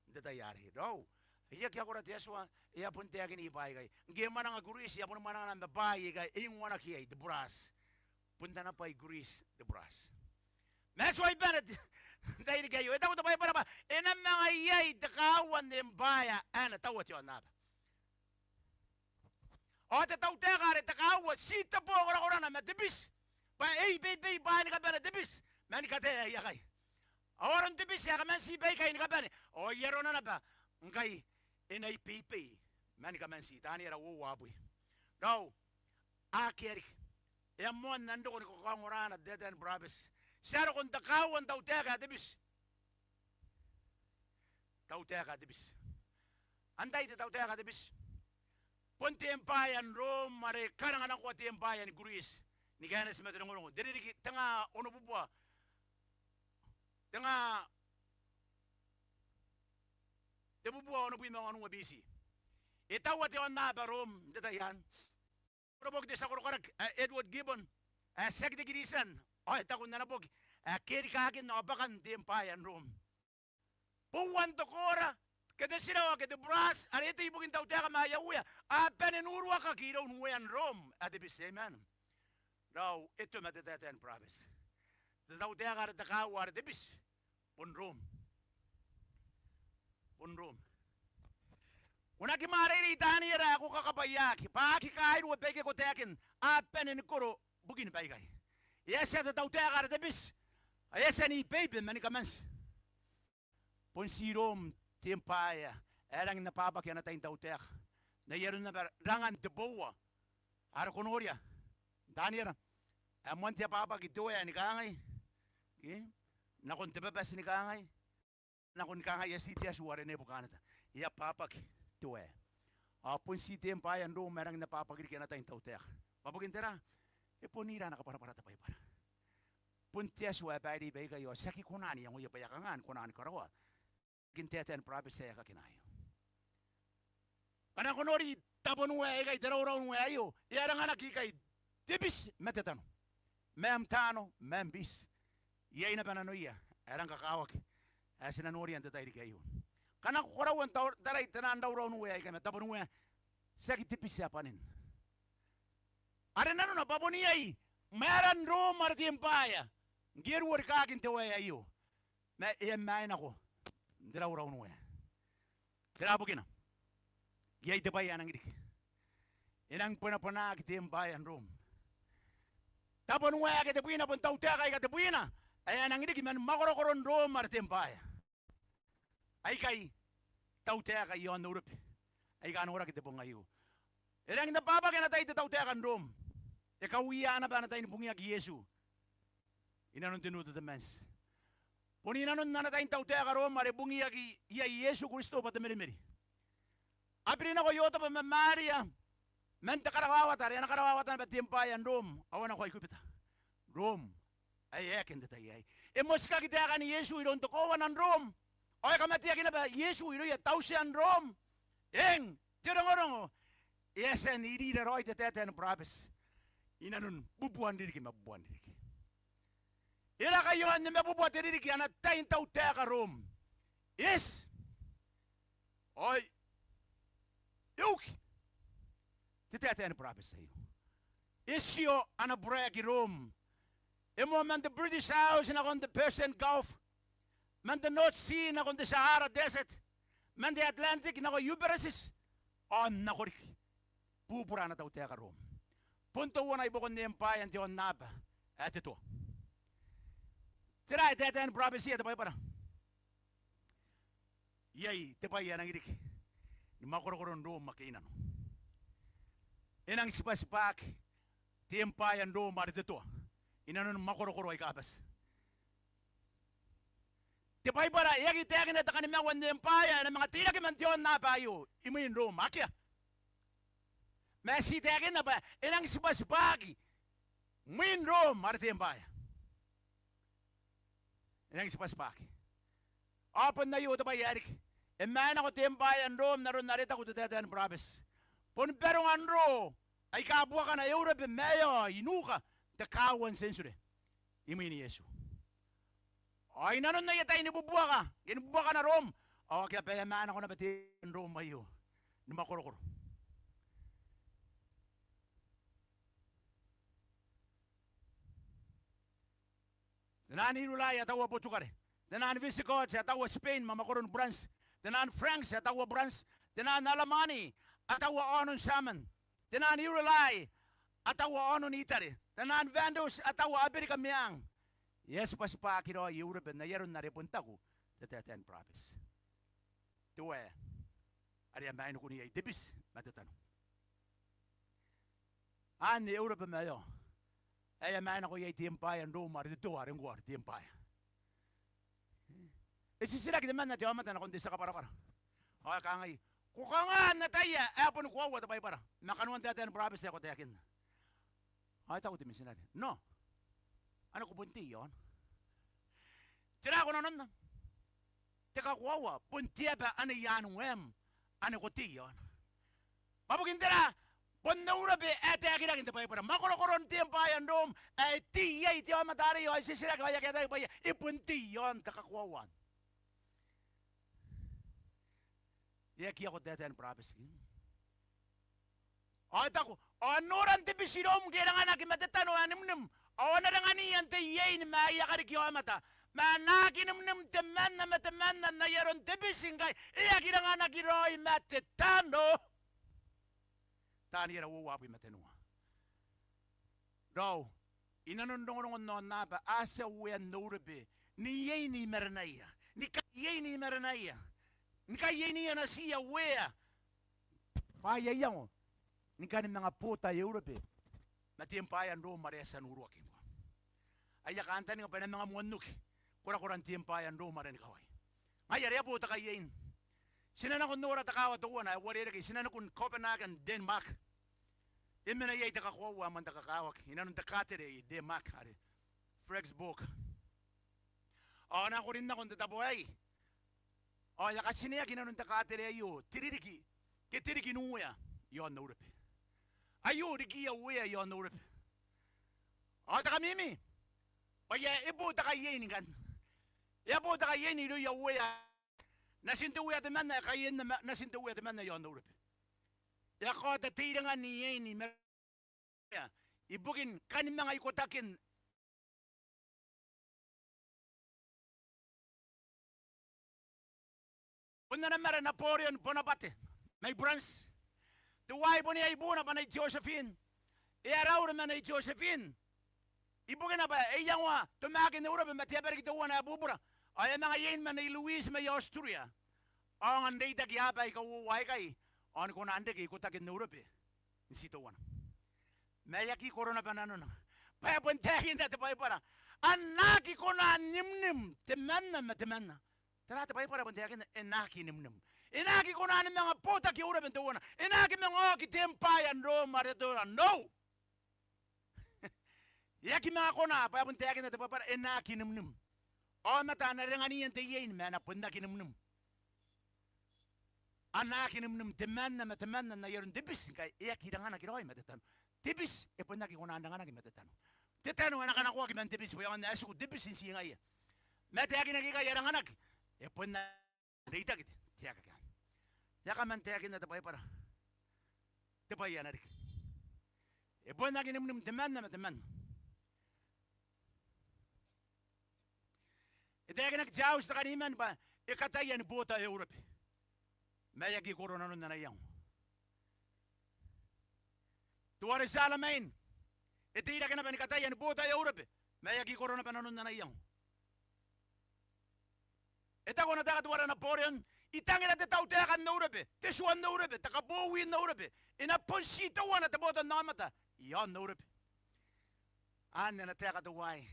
n te tai arei. Raou, e aki akora te Atua, e a bon taekini bwaai aikai. Ngke e mwananga Kuriti, e a boni mwananga naba ma bwaai aika e ingoanaki iai te burati. Bon ana bwai Kuriti te burati. Ma e tuai bane n te tairiki aio. E taku te Baibara bwa e na manga iai te kaaua n embwaea ae na taua te aonnaba. Ao te tautaeka are te kaaua, ti te bo korakorana ma te biti. Bwa e ibeibei bwaai ni kabane te biti mani katea aia kai. Ao aron te biti ae kaman ti baikai ni kabane, ao ai arona naba ngkai e na ibeibei mani kaman ti. Taniera uoua abwi. Raou, akea riki. E a moan nang roko ni kakaongorana te taetae ni burabeti. Ti a roko n te kaaua n tautaeka ae te biti. Tautaeka ae te biti. Antai te tautaeka ae te biti? Bon te embwaea n Rom, are e karanga nako te embwaea ni Kuriti ni kaineti ma te rongorongo. Te ririki tengaa onobubua, tengaa tebubua onobwi ma wanua B C. E taua te aonnaba Rom n te tai anne. Rongorongo te tia korokaraki ae Edward Gibbon, ae tiaki te Kiritian, ao e taku n ana boki ae Kerikaakin ao Bwakan te Embwaea n Rom. Bouan te koora ke te tirawa ke te burati are e tei ibukin tautaeka ma aia uea a bane n uruakaki iroun uean Rom ae te biti. Amen. Raou, e toma te taetae ni burabeti. Te tautaeka are te kaaua are te biti, bon Rom. Bon Rom. Ko na aki mwareirei Taniera ae ko kakabwaiaki, bwa a aki kairua baike ko taekin a bane ni koro bukin baikai. E a tia te tautaeka are te biti, ao e a tia n ibeibe mani kaman ti. Bon ti Rom te embwaea ae e rangi n abwabwaki ana tai n tautaeka. N ai aron naba rangan te boua are ko noria n Taniera, ae moan te abwabwaki te wae ni kangai, ke, nakon te babati ni kangai, nakon kangai, e a ti te atua are Nebukaneta. E abwabwaki te wae. Ao bon ti te embwaea n Rom ae e rangi n abwabwaki riki ana tai n tautaeka. Bwa bukin tera? E bon ira ana kabwarabwara te Baibara. Bon te atua ae bairei baikai ao ti aki kona n iangoia bwa e a kanga ni kona ni karaoa n taekin taetae ni burabeti ae e a kakina aio. Ngkana ko nori taboniwae aikai, te raurauniwae aio, e aranganaki ikai te biti ma te tano. Ma am tano, ma am biti. Iai naba nanoia ae e rang kakawaki ae ti na noria n te tairiki aio. Ngkana ko karaua n tau-, tarai te nang raurauniwae aikai ma taboniwae, tiaki te biti ae bwanin. Are nanona bwa bon iai mwaeran Rom are te embwaea ngke e ruo rikaaki n te wae aio. Ma e a maenako n te raurauniwae. Tera bukina? Iai te bwai ae nangi riki. E nangi bwenabwenaaki te embwaea n Rom. Taboniwae ake tebwina bon tautaeka aika tebwina ae a nangi riki man mwakorokoron Rom are te embwaea. Aikai tautaeka i aon Eurobe aika a noraki te bong aio. E rangi n abwabwaki ana tai te tautaeka n Rom. E kauia naba ana tai ni bungiaki Iesu inanon te New Testament. Bon inanon ana tai n tautaeka Rom are bungiaki iai Iesu Kristo bwa te meremere. A biri nako Iotebwa ma Maria man te karawawata are ana karawawata naba te embwaea n Rom, ao a nako Aikubita. Rom ae e a eke n te tai aei. E motikaki taekan Iesu iroun te kowana n Rom, ao e kamateaki naba Iesu irouia tautaeka n Rom. Eng, te rongorongo e a tia n irira raoi te taetae ni burabeti inanon bubua n ririki ma bubua n ririki. E raka i aon nimabubua te ririki ana tai n tautaeka Rom. Eti. Ao e uki te taetae ni burabeti aio. E tio ana buraeki Rom. E moa man te British Isles nakon te Persian Gulf, man te North Sea nakon te Sahara Desert, man te Atlantic nako Euphrates, ao nako riki. Bubura ana tautaeka Rom. Bon teuana i buakon embwaean te aonnaba ae te Toa. Tera ae taetae ni burabetia te Baibara? Iai te bwai ae nangi riki. ni mwakorokoro n Rom ake i nano. E nang tibwatibwaki te embwaea n Rom are te Toa i nanon mwakorokoro aika bati. Te Baibara e aki taekina te kanimaua n embwaea ae na manga teirake man te aonnaba aio imwin Rom, akea. Ma e ti taekinna bwa e nang tibwatibwaki mwin Rom are te embwaea. E nang tibwatibwaki. Ao bon aio te bwai ae riki. E maenako te embwaea n Rom n aron are e taku te taetae ni burabeti. Boni baronga n roo aika buakana Eurobe ma aio i nuka n te kaaua n tienture imwin Iesu. Ao i nanon aia tai ni bubuaka, ke ni buakana Rom, ao akea bwa e a maenako naba te embwaea n Rom aio ni mwakorokoro. Te naan Irurai a taua Potukare. Te naan Visigoths a taua Spain ma mwakoron Buranti. Te naan Franks a taua Buranti. Te naan Alamani a taua aonon Tiaman. Te naan Irurai a taua aonon Itare. Te naan Vandals a taua Aberika Meang. E a tibwatibwaki raoi Eurobe n ai aron are e bon taku te taetae ni burabeti. Te wae are a mainiku iai te biti ma te tano. Anne Eurobe ma aio ae e a maenako iai te embwaea n Rom are te Toa, are ngkoa are te embwaea. E titiraki temanna te aomata nakon te tia kabwarabwara ao e kangai, ko kanga n ataia ae boni koaua te Baibara ma kanoan taetae ni burabeti ae ko taekinna? Ao e taku te mitinare, no, ane ko bon tei iaona. Tera ko nanonna? Te kakoaua bon te aba ane i aan waem ane ko tei iaona. Bwa bukin tera? Bon Eurobe ae taekiraki n te Baibara. Mwakorokoron te embwaea n Rom ae e tei iai te aomata arei ao e titiraki ao e aki ataia bwa e bon tei iaon te kakoaua. E aki iako te taetae ni burabeti. Ao e taku, ao noran te biti iroum ngke e ranganaki ma te tano ae nimnim, ao a na rangania n te iein ma aia kariki aomata. Ma a na aki nimnim temanna ma temanna n ai aron te biti ngkai e aki ranganaki raoi ma te tano. Taniera uoua abwi ma tenua. Raou, i nanon rongorongon aonnaba a tia uean Eurobe n iein i marenaia, ni kai iein i marenaia, ni kai iein i natiia uea bwa aia iango ni kani manga bota Eurobe ma te embwaea n Rom are e a tia n uruaki ngkoa. Aia kantaninga bwa e na manga moan oki korakoran te embwaea n Rom are nikawai. Ngaia are e a bo te kai iein. Ti na nako n nora te kaawa teuana ae uarereke, ti na nako n Copenhagen, Denmark. E mena iai te kakoaua ae moan te kakawaki i nanon te kaatere i Denmark are Frederiksborg. Ao a nako rin nako n te tabo aei ao e a katineaki i nanon te kaatere aio te ririki ke te riki n uea iaon Eurobe. Aio rikiia uea iaon Eurobe. Ao te kamimi bwa e a bo te kai iein ngkanne. E a bo te kai iein irouia uea. Natin te uea temanna e kaienna ma natin te uea temanna iaon Eurobe. E a kaota te irangan iein i marenaia ibukin kani manga ikotakin. Bon ana mare Napoleon Bonaparte mai Buranti. Teuaei bon iai buuna bwa Nei Josephine. E a raure ma Nei Josephine ibukina bwa e iangoa tomakin Eurobe ma te aba riki teuana ae bubura. Ao e a manga iein ma Nei Louis mai Austria. Ao aonga n reitaki aba aika uoua aikai ao ni kona n reke ikotakin Eurobe n ti teuana. Ma e aki koro naba nanona. Bwa e bon taekinna te Baibara, a na aki kona n nimnim temanna ma temanna. Tera te Baibara ae bon taekinna? E na aki nimnim. E na aki kona ni manga botaki Eurobe n teuana. E na aki manga oki te embwaea n Rom are teuana. No! E aki manga kona, bwa e bon taekinna te Baibara, e na aki nimnim. Aomata a na rangania n te iein ma a na bon aki nimnim. A na aki nimnim temanna ma temanna n ai aron te biti ngkai e aki ranganaki raoi ma te tano. Te biti e bon aki kona n ranganaki ma te tano. Te tano e na kanakoaki man te biti bwa e aonga n ae tiku te biti n ti ngaia. Ma e taekinaki ikai e ranganaki, e bon aki reitaki te, te aekaki anne. E a kaman taekinna te Baibara te bwai ae na riki. E bon aki nimnim temanna ma temanna. E taekinaki te auti te kaniman bwa e kataia ni bota Eurobe. Ma e aki koro nanon ana iango. Teuare Charlemagne e teirake naba ni kataia ni bota Eurobe. Ma e aki koro naba nanon ana iango. E taku ana taeka teuare Napoleon, I tangira te tautaeka n Eurobe, te tua n Eurobe, te kabowi n Eurobe. E na bon ti teuana te botannaomata i aon Eurobe. Anne ana taeka teuaei.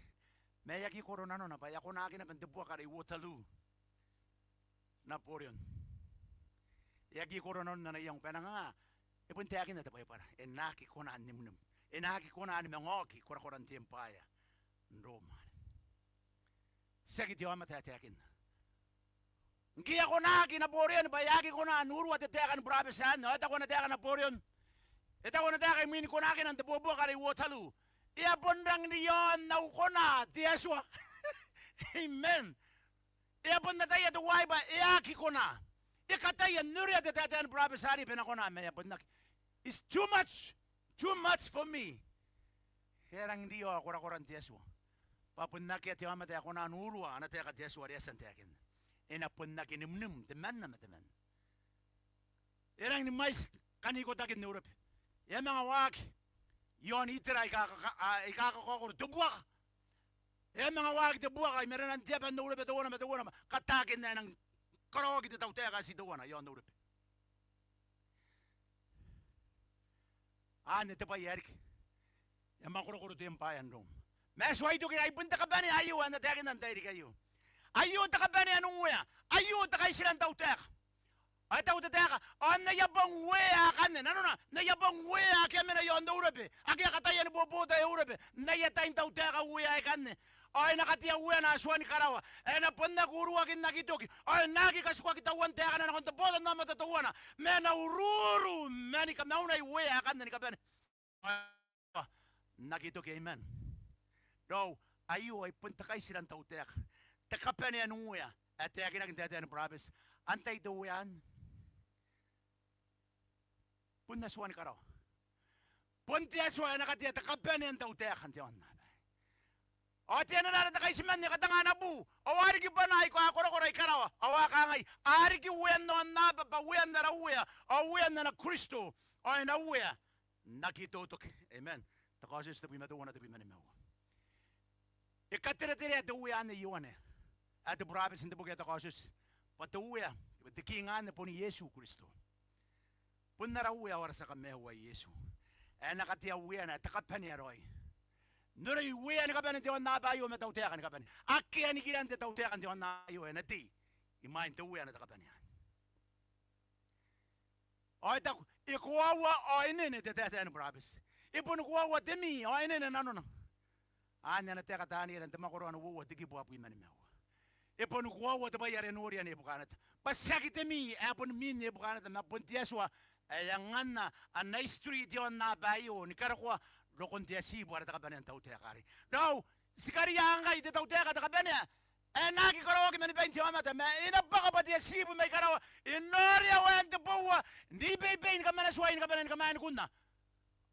Ma e aki koro nanona bwa e a konaki naba n te buaka are Waterloo Napoleon. E aki koro nanon ana iango bwa e nang anga, e bon taekinna te Baibara, e na aki kona n nimnim, e na aki kona ni manga oki korakoran te empire n Rom. Tiaki te aomata ae taekinna. Ngke e a konaki Napoleon bwa e aki kona n urua te taeka ni burabeti anne, ao e taku ana taeka Napoleon, e taku ana taeka imwin konakina n te bobuaka are Waterloo, e a bon rangi n riaon au kona te Atua. Amen. E a bon ataia teuaei bwa e aki kona. E kataia n noria te taetae ni burabeti arei bwa e na kona, ma e a bon aki. It's too much. Too much for me. E a rangi n riao korakoran te Atua. Bwa bon akea te aomata ae kona n urua ana taeka te Atua are e a tia n taekinna. E na bon aki nimnim temanna ma temanna. E rangi ni mwaiti kan ikotaki n Eurobe. E a manga waaki i aon Itera aika, aika, a, aika kakaokoro te buaka. E a manga waaki te buaka i marenan te aba n Eurobe teuana ma teuana, ma katakin ae e nang karaoaki te tautaeka ae ti teuana i aon Eurobe. Anne te bwai ae riki. E a mwakorokoro te empire n Rom. Ma e tuai toki, ai bon te kabanea aio ae N na taekinna n te tairiki aio. Aio te kabanea n Uea. Aio te kaitira n tautaeka. Ao e taku te taeka, ao n aia bong uea akanne, nanona, n aia bong uea ake a mena i aon Eurobe, ake a kataia ni bobota Eurobe, n aia tai n tautaeka uea aikanne. Ao e na katea ueana Atuani karawa, ae e na bon aki uruaki n aki toki, ao e na aki katukaki tauan taekana nakon te botannaomata teuana, ma e na ururu mani kamaunai uea akanne ni kabane. Ao n aki toki, amen. Raou, aio ai bon te kaitira n tautaeka. Te kabanea n Uea ae taekinaki n taetae ni burabeti. Antai te Uea anne? Bon Atuani karawa. Bon te Atua ae na katea te kabanea n tautaeka n te aonnaba. Ao te anera ara te kaitiman e katanga ana bu, ao a riki bwanaa aika korakora i karawa, ao a kangai, a riki uean aonnaba bwa uean ara Uea, ao uean ana Kristo, ao e na uea n aki totoki. Amen. Te Kaotioti tebwi ma teuana, tebwi ma nimaua. E katereterea te Uea anne Ioane ae te burabeti n te boki ae te Kaotioti bwa te Uea, te King anne bon Iesu Kristo. Bon ara Uea ao ara tia kamaiu ae Iesu, ae e na katea ueana ae te kabanea raoi. N oroi uea ni kabane n te aonnaba aio ma tautaeka ni kabane. Akea nikiran te tautaeka n te aonnaba aio ae e na tei imwain te uea ana te kabanea. Ao e taku, e koaua ao e nene te taetae ni burabeti. E boni koaua te mii ao e nene nanona. Anne ana taeka Taniera n te mwakoro ae uoua, te kibu abwi ma nimaua. E boni koaua te bwai are noria Nebukaneta. Bwa tiaki te mii ae boni miin Nebukaneta, ma bon te Atua ae anganna ana history te aonnaba aio ni karokoa rokon te atibu ara te kabanea n tautaeka arei. Raou, ti kariaia ngkai te tautaeka te kabanea ae e na aki karaoaki mani bain te aomata, ma e na bwaka bwa te atibu mai karawa e noria waen te boua n ribeibei ni kamana tuai ni kabane ni kamani kunna.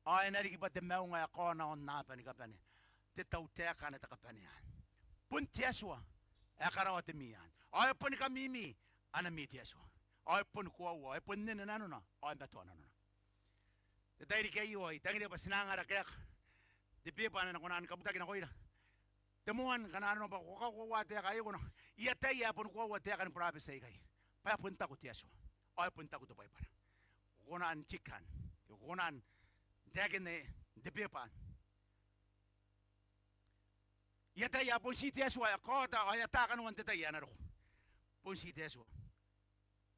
Ao e na riki bwa te maunga ae kaona aonnaba ni kabane te tautaeka ana te kabanea. Bon te Atua ae karaoa te mii anne. Ao e boni kamimi ana mii te Atua. Ao e boni koaua, ao e boni nene nanona, ao e matoa nanona. Te tairiki aio I tangiria bwa ti na anga ara kaeka n te beeba ae na kona ni kabutaki nakoira te moan kananoa bwa ko kakoaua taeka aio. Ko na, I ataia ae boni koaua taeka ni burabeti aikai bwa e bon taku te Atua ao e bon taku te Baibara. Ko kona n tick anne, ko kona n taekinna n te beeba anne. I ataia ae bon ti te Atua ae kaota ao e ata kanoan te tai ae na roko. Bon ti te Atua.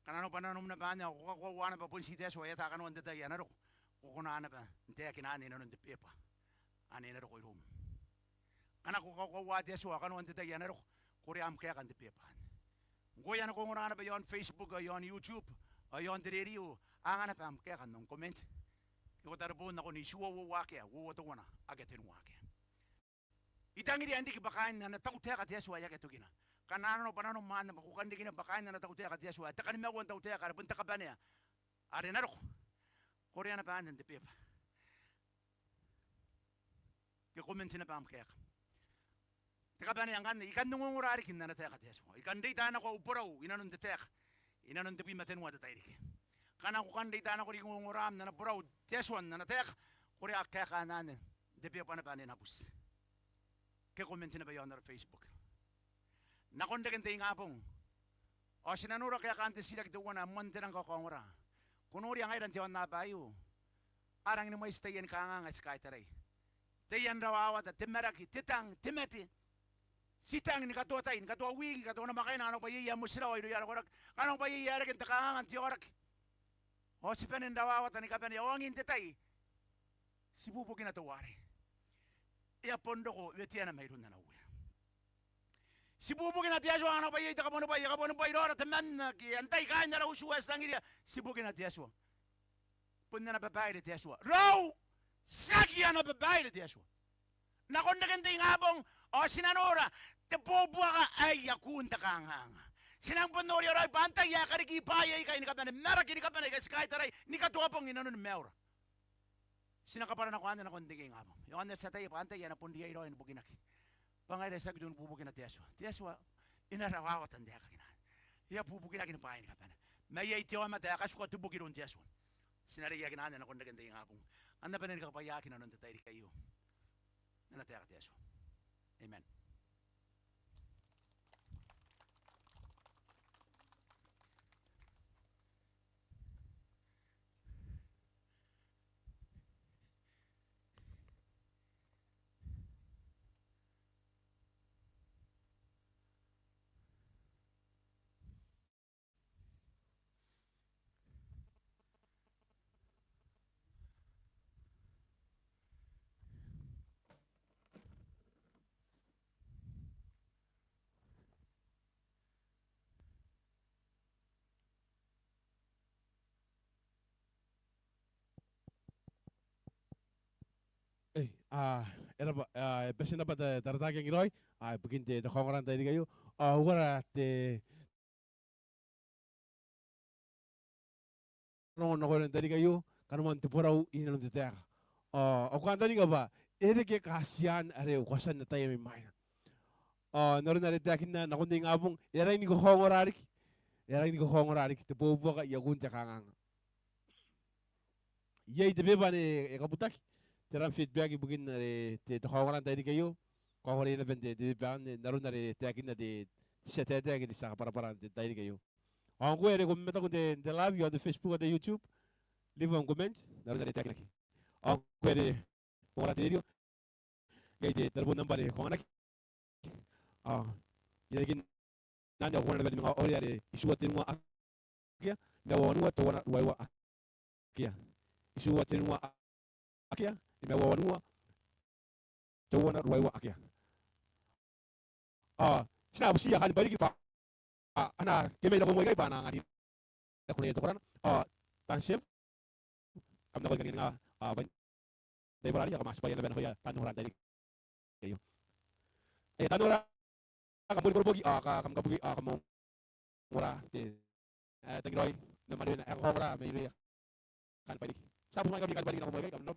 Ngkana nanona bwa nanom naba anne ao ko kakoaua naba bon ti te Atua ae ata kanoan te tai ae na roko, ko kona naba n taekina anne inanon te beeba anne ae na roko iroum. Ngkana ko kakoaua te Atua ao kanoan te tai ae na roko, korea am kaeka n te beeba anne. Ngkoe ae ko ongora naba i aon Facebook ao i aon YouTube ao i aon te rerio, anga naba am kaeka n aon comment. Ke ko tareboon nakon itiua uoua akea, uoua teuana akea, tenua akea. I tangiria n riki bwa kaain ana tautaeka te Atua ae akea tokina. Ngkana nanona bwa nanom anne bwa ko kan riki naba kaain ana tautaeka te Atua ae te kanimaua n tautaeka are bon te kabanea are na roko, korea naba anne n te beeba. Ke comment naba am kaeka. Te kabanea ngkanne, I kan ongongora riki n ana taeka te Atua. I kan reita nako au borau inanon te taeka inanon tebwi ma tenua te tairiki. Ngkana ko kan reita nako riki ongoraam n ana borau te Atua n ana taeka, korea kaekaan anne n te beeba naba ane e na buti. Ke comment naba i aon ara Facebook. Nakon reken te ingabong Ao ti na nora kaekaan te titiraki teuana, moan te rang kakaongora. Ko noria ngaira n te aonnaba aio, a rangi ni mwaiti taian kanganga ae ti kaitarai. Taian rawawata, te maraki, te tang, te mate. Ti tang ni katoa tai, ni katoa wiki, ni katoa namwakaina, kanga bwa iai ae motirawa irouia ara koraki, kanga bwa iai ae reke n te kanganga n te aoraki. Ao ti bane n rawawata ni kabane, ao angin te tai ti bubukina teuare e a bon roko weteana mairoun ana Uea. Ti bubukina te Atua, kanga bwa iai te kabuanibwai, e kabuanibwai raora temanna ke antai kaain ara utu ae ti tangiria. Ti bukina te Atua. Bon ana babaire te Atua. Raou, tiaki ana babaire te Atua. Nakon reken te ingabong, ao ti na nora te boubuaka ae i akun te kanganga. Ti nang bon noria raoi bwa antai ae kariki bwaai aikai ni kabane, maraki ni kabane aika ti kaitarai ni katoa bong inanon maiura. Ti na kabwara nako anne nakon te ingabong. Ao anne ti ataia bwa antai ae na bon riai raoi ni bukinaki. Bwa ngaira tiaki teuana ni bubukina te Atua. Te Atua e na rawawata n taekakina. E a bubukinaki ni bwaai ni kabane. Ma iai te aomata ae katuka te buki iroun te Atua. Ti na reiakina anne nakon reken te ingabong. Anne bane ni kakabwaiaaki inanon te tairiki aio. N ana taeka te Atua. Amen. Ei, a, e raba, a, e bati n raba te, te taratara ngkai raoi, a, ibukin te, te kaongora n tairiki aio, a, uara te, rongorongo nakoira n tairiki aio, kanoan te borau inanon te taeka. A, au kantaninga bwa e reke katean are ukatin ataei mai mwaina. A, n aron are e taekinna nakon te ingabong, e rangi ni kakaongora riki, e rangi ni kakaongora riki te boubuaka i akun te kanganga. Iai te beba ane e kabutaki, te ran feedback ibukin are te, te kaongora n tairiki aio, kaongorai naba n te, te beba anne, n aron are e taekinna te, te tia taetae ke te tia kabwarabwara n te tairiki aio. Ao ngkoe are ko mamataku n te, te live, i aon te Facebook ao te YouTube, leave am comment, n aron are e taekinaki. Ao ngkoe are ko ongora te rerio, iai te tareboon nambwa are ko anganaki. A, i rarikin anne ao ko kona naba ni manga orea are itiua tenua akea, nimaua wanua teuana ruaiwa akea. Itiua tenua akea, nimaua wanua teuana ruaiwa akea. A, ti na butiia kaain Bairiki bwa, a, a na kemai nako moa ikai bwa a na anganira kuneia te korana. A, taan chef, kam na koi kanganga, a, bwain tai bararia, kam a tibwaia naba nakoia taan ongora n tairiki aio. E, taan ongora, kam boni koroboki, a, ka, kam kabuki, a, kam ongora, te, e, tangiraoi, ma mwanewena, e, kakaongora mairouia kaain Bairiki. Ti a boni kaain Bairiki nako moa ikai, kam na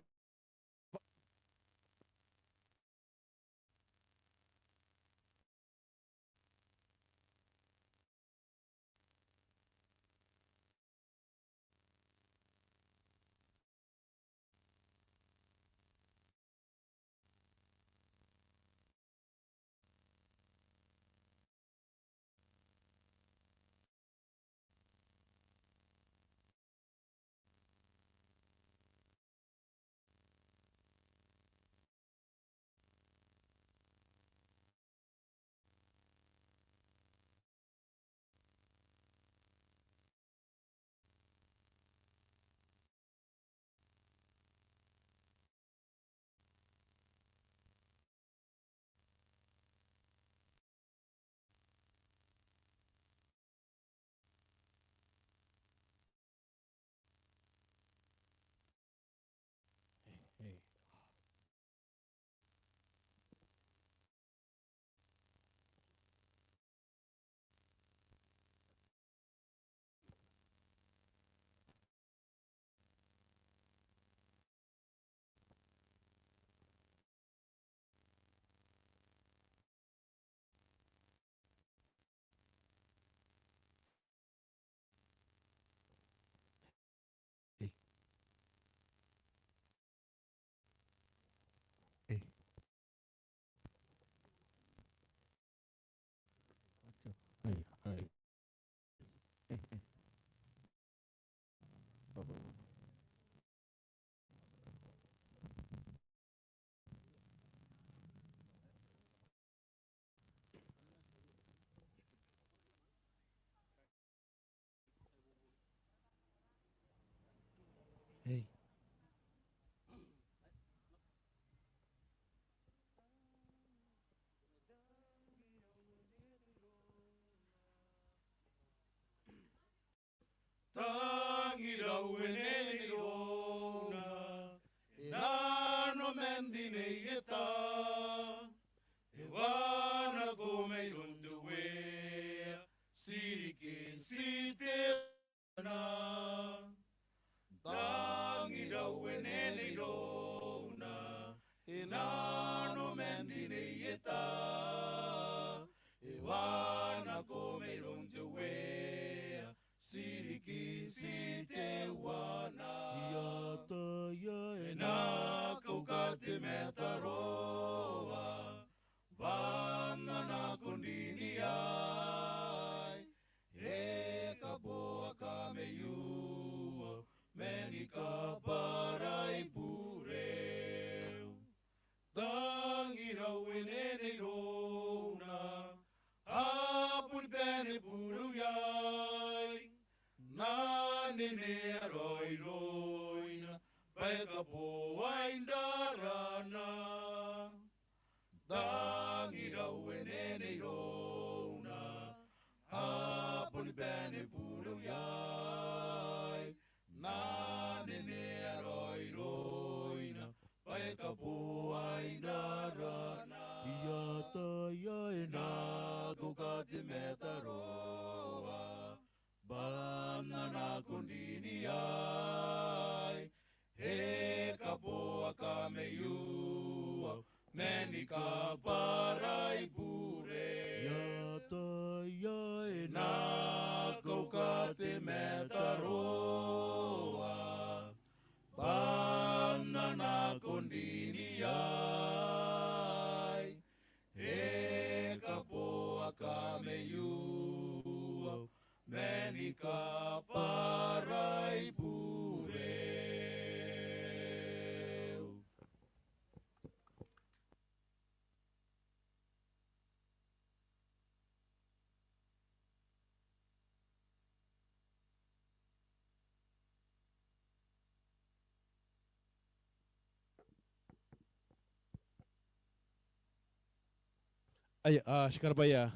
Hey. Tangirau e nene irouna, e nano man rineia, e taa, e wanako mairoun te Uea, ti riki n ti teuana. Tangirau e nene irouna, e nano man rineia, e taa, e wanako mairoun te Uea, ti riki n ti teuana. Ia taia e na kauka te mataroa, bwa N na nako n rin iai, e kaboaka maiu ao mani kabwarai bureu. Tangirau e nene irouna, a boni bane bureu iai, N na nenea raoiroina bwa e kaboai n rarana. Tangirau e nene irouna, a boni bane bureu iai, N na nenea raoiroina bwa e kaboai n rarana. Ia taia e na kauka te mataroa, bwa N na nako n rin iai, e kaboaka maiu ao mani kabwarai bureu. Ia taia e na kauka te mataroa, bwa N na nako n rin iai, e kaboaka maiu ao mani kabwarai bureu. Aia, a, ti karabwaia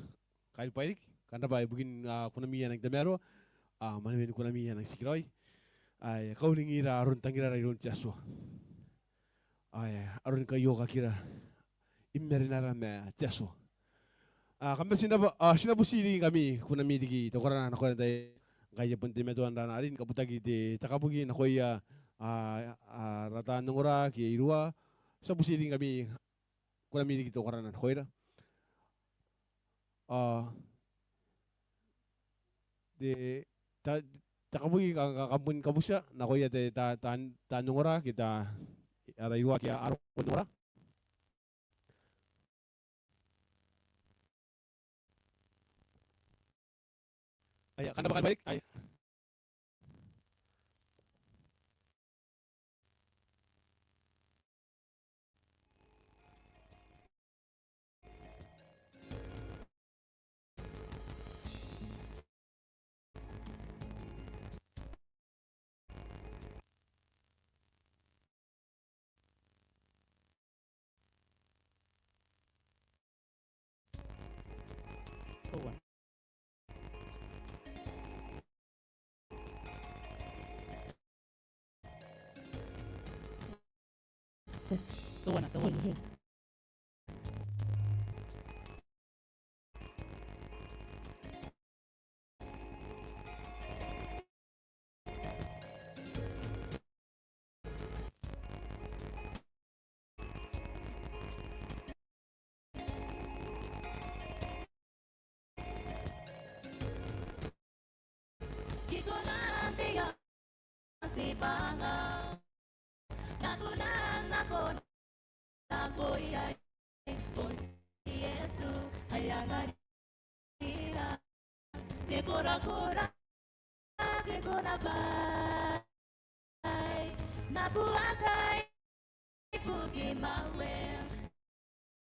kaain Bairiki, kam rabwa ibukin, a, kunami ae nang tamaroa, a, manewen kunami ae nang tikiraoi. Aia, kauningira aron tangirara iroun te Atua. Aia, aron kaiokakira i marenara ma te Atua. A, kam bati n rabwa, a, ti na buti riki ngkami kunami riki teukarana nakoira n tai aei, ngkai e a bon teimatoa n rana arin, kabutaki te takabuki nakoia, a, a, ara taan ongora ke iruwa. Ti na buti riki ngkami kunami riki teukarana nakoira. A, te, ta, takabuki ka, ka, kam bon kabutia nakoia te, ta, ta, taan ongora ke ta, ara iruwa ke ara ongora. Aia, kam rabwa kaain Bairiki, aia. Test. Teuana, teuana. Ki kona n te aotibwanga, na kona, na kona nakoia, bon Iesu ae anganira te korakora, te kona bwa N na buaka ibukin mauem. N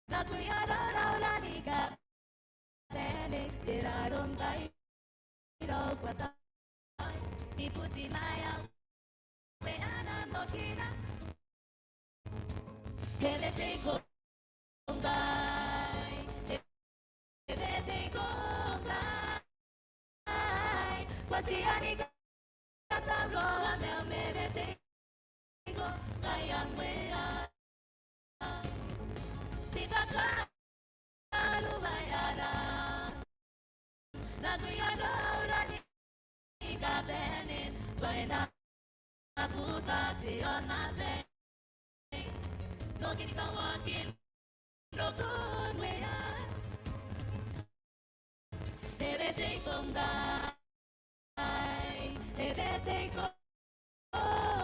na kuia raraou ni kabane, te raro ngkai rau katai. I butimwaea we ana mokina. E rete iko ngkai, e rete iko ngkai. Bwa ti a ni katauraoa maium, e rete iko ngkai am weea. Ti kakaruaea ra. N na kuia raraou ni kabane, bwa e na buta te aonnaba. N oki ni kawakin rokon weea. E rete iko ngkai, e rete iko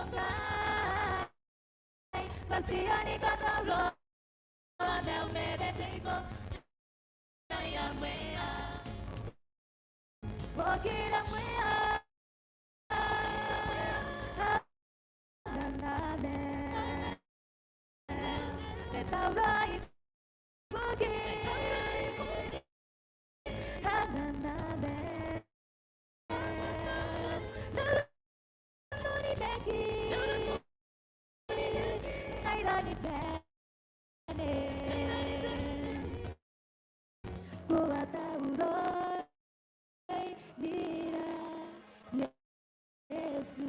ngkai. Bwa ti a ni katauraoa maium, e rete iko ngkai am weea. Bwa okira am weea. Am aonnaba. E tauraoi ibukin am aonnaba. N na roko n te aki. N na roko n te aki. Ko a tauraoi n ira Iesu.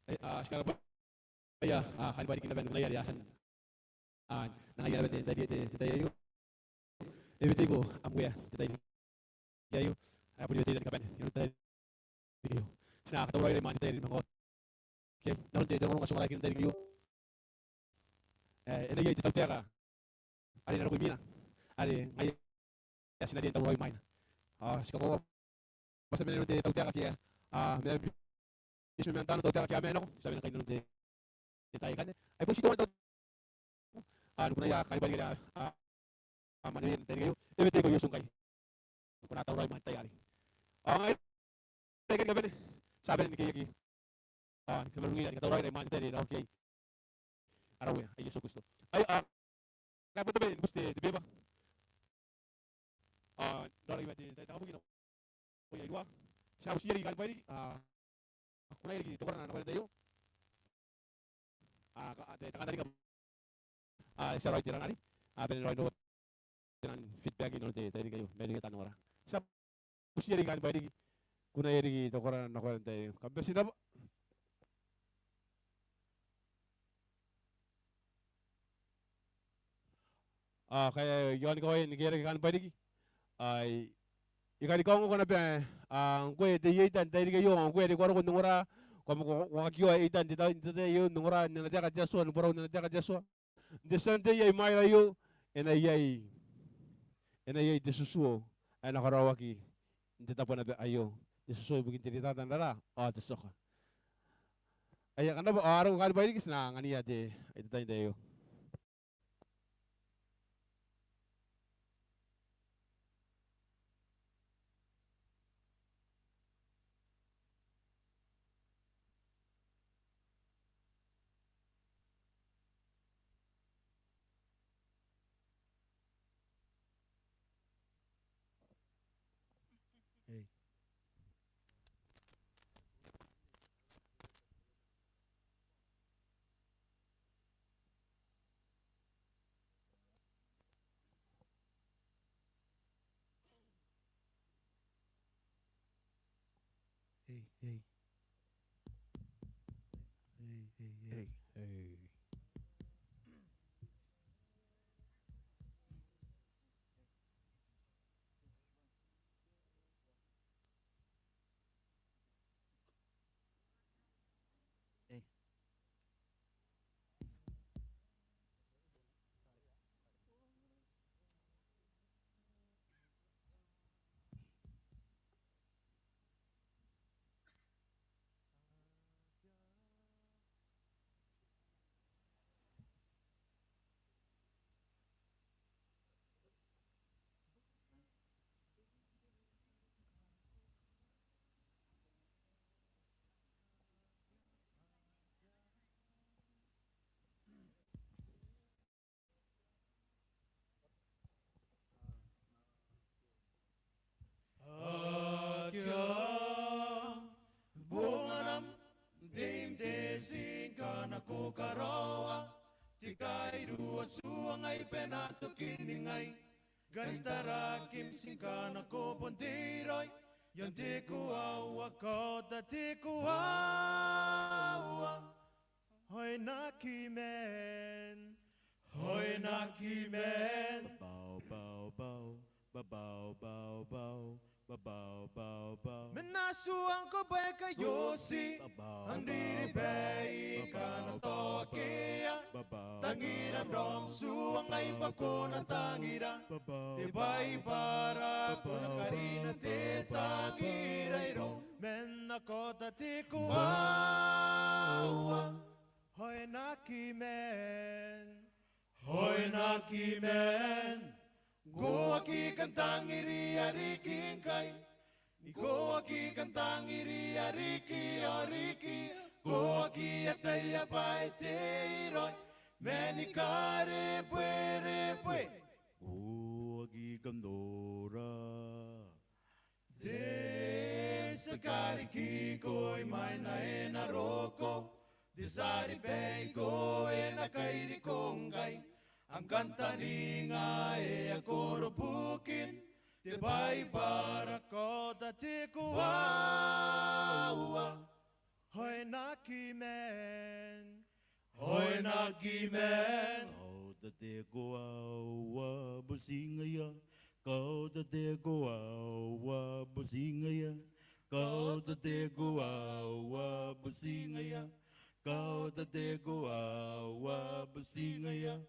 Ai, a, ti karabwaia, a, kani bwainiki naba ni kunaia are a tia n, a, nangaia naba n te, te, te, te tai aio. E rete iko am weea n te tai aio. Ai bon e rete ira ni kabane inanon te tai aio. Ti na katauraoira imwain te tai are ni manga oki. Ke, inanon te, te rongorongo ae ti ongoraea n te tai aio. E, e na iai te tautaeka are e na roko imwina, are ngaia ae ti na riai n tauraoi imwaina. Ao ti kakoaua bwa ti a mena inanon te tautaeka ke, a, ma, Iesu ma ana tautaeka ke a mena nako, ti a mena ngkai inanon te, te taeka anne. Ai bon ti teuana te tautaeka, a, ni kunaia kani bwainiki are a, a, a mwaneweia n te tairiki aio. E rete iko Iesu ngkai. Ko na tauraoi imwain te tai arei. Ao ngaia aikai ni kabane, ti a bane ni keiaki, a, ni kamaungaia, ni katauraoira imwain te tai are e na oki iai ara Uea ae Iesu Kristo. Ai, a, ngkai bon tabe ni buti te, te beba. A, n raoiroi ma te, te, te kabuki nako iai ruwa. Ti na butiia riki kani bwainiki, a, kunaia riki te korana nakoira n te tai aio. A, ka, te, te kantaninga, a, ti a raoi te rana arei. A, bane raoi n roko te nang feedback inanon te, te tairiki aio mairouia taan ongora. Ti a butiia riki kani bwainiki, kunaia riki te korana nakoira n te tai aio. Kam bati n rabwa. A, ngkai I aoni kawaia ni keiaki kani bwainiki. A, I, I kani kaongoko naba, a, ngkoe te I-eight n te tairiki aio, ao ngkoe are ko a roko n ongora, ko a, ko a, ko a kakioa eight n te tai, n te tai aio, n ongora n ana taeka te Atua, ni bwarau n ana taeka te Atua. N te tia n tei ae imwaira aio, e na iai, e na iai te tutuo ae na karaoaki n te tabo naba aio, te tutuo ibukin te rietata n raraa ao te tioka. Aia, kam rabwa, ao a roko kani bwainiki, ti na angania te, te tai n te tai aio. Ei. Ei, ei. Ei, ei, ei. Ei, ei. Ei. tokin ningai. Ngkai tarakim ti ngkana ko bon te raoi i aon te koaua, kaota te koaua. Oinaki man, oinaki man. Ba-bao, bao, bao. Ba-bao, bao, bao. Ba-bao, bao, bao. Man a tuangko bwaai aika oti. Ba-bao, bao, bao. N riribai ngkana tao akea. Ba-bao, bao. Tangiram raom tuang ae bwa ko na tangira. Ba-bao. Te Baibara ko na karina te tangira iroum. Man a kaota te koaua. Oinaki man. Oinaki man. Ngkoa aki kan tangiria riki ngkai. Ngkoa aki kan tangiria riki, ao riki. Ngkoa aki ataia bwa e tei raoi man ikarebwerebwe. Ngkoa aki kan nora. Te tia karikiko imwain ae e na roko, te tia ribaiko e na kairiko ngkai. Am kantaninga ae a koro bukin te Baibara. Kaota te koaua. Oinaki man. Oinaki man. Kaota te koaua butingaia. Kaota te koaua butingaia. Kaota te koaua butingaia. Kaota te koaua butingaia.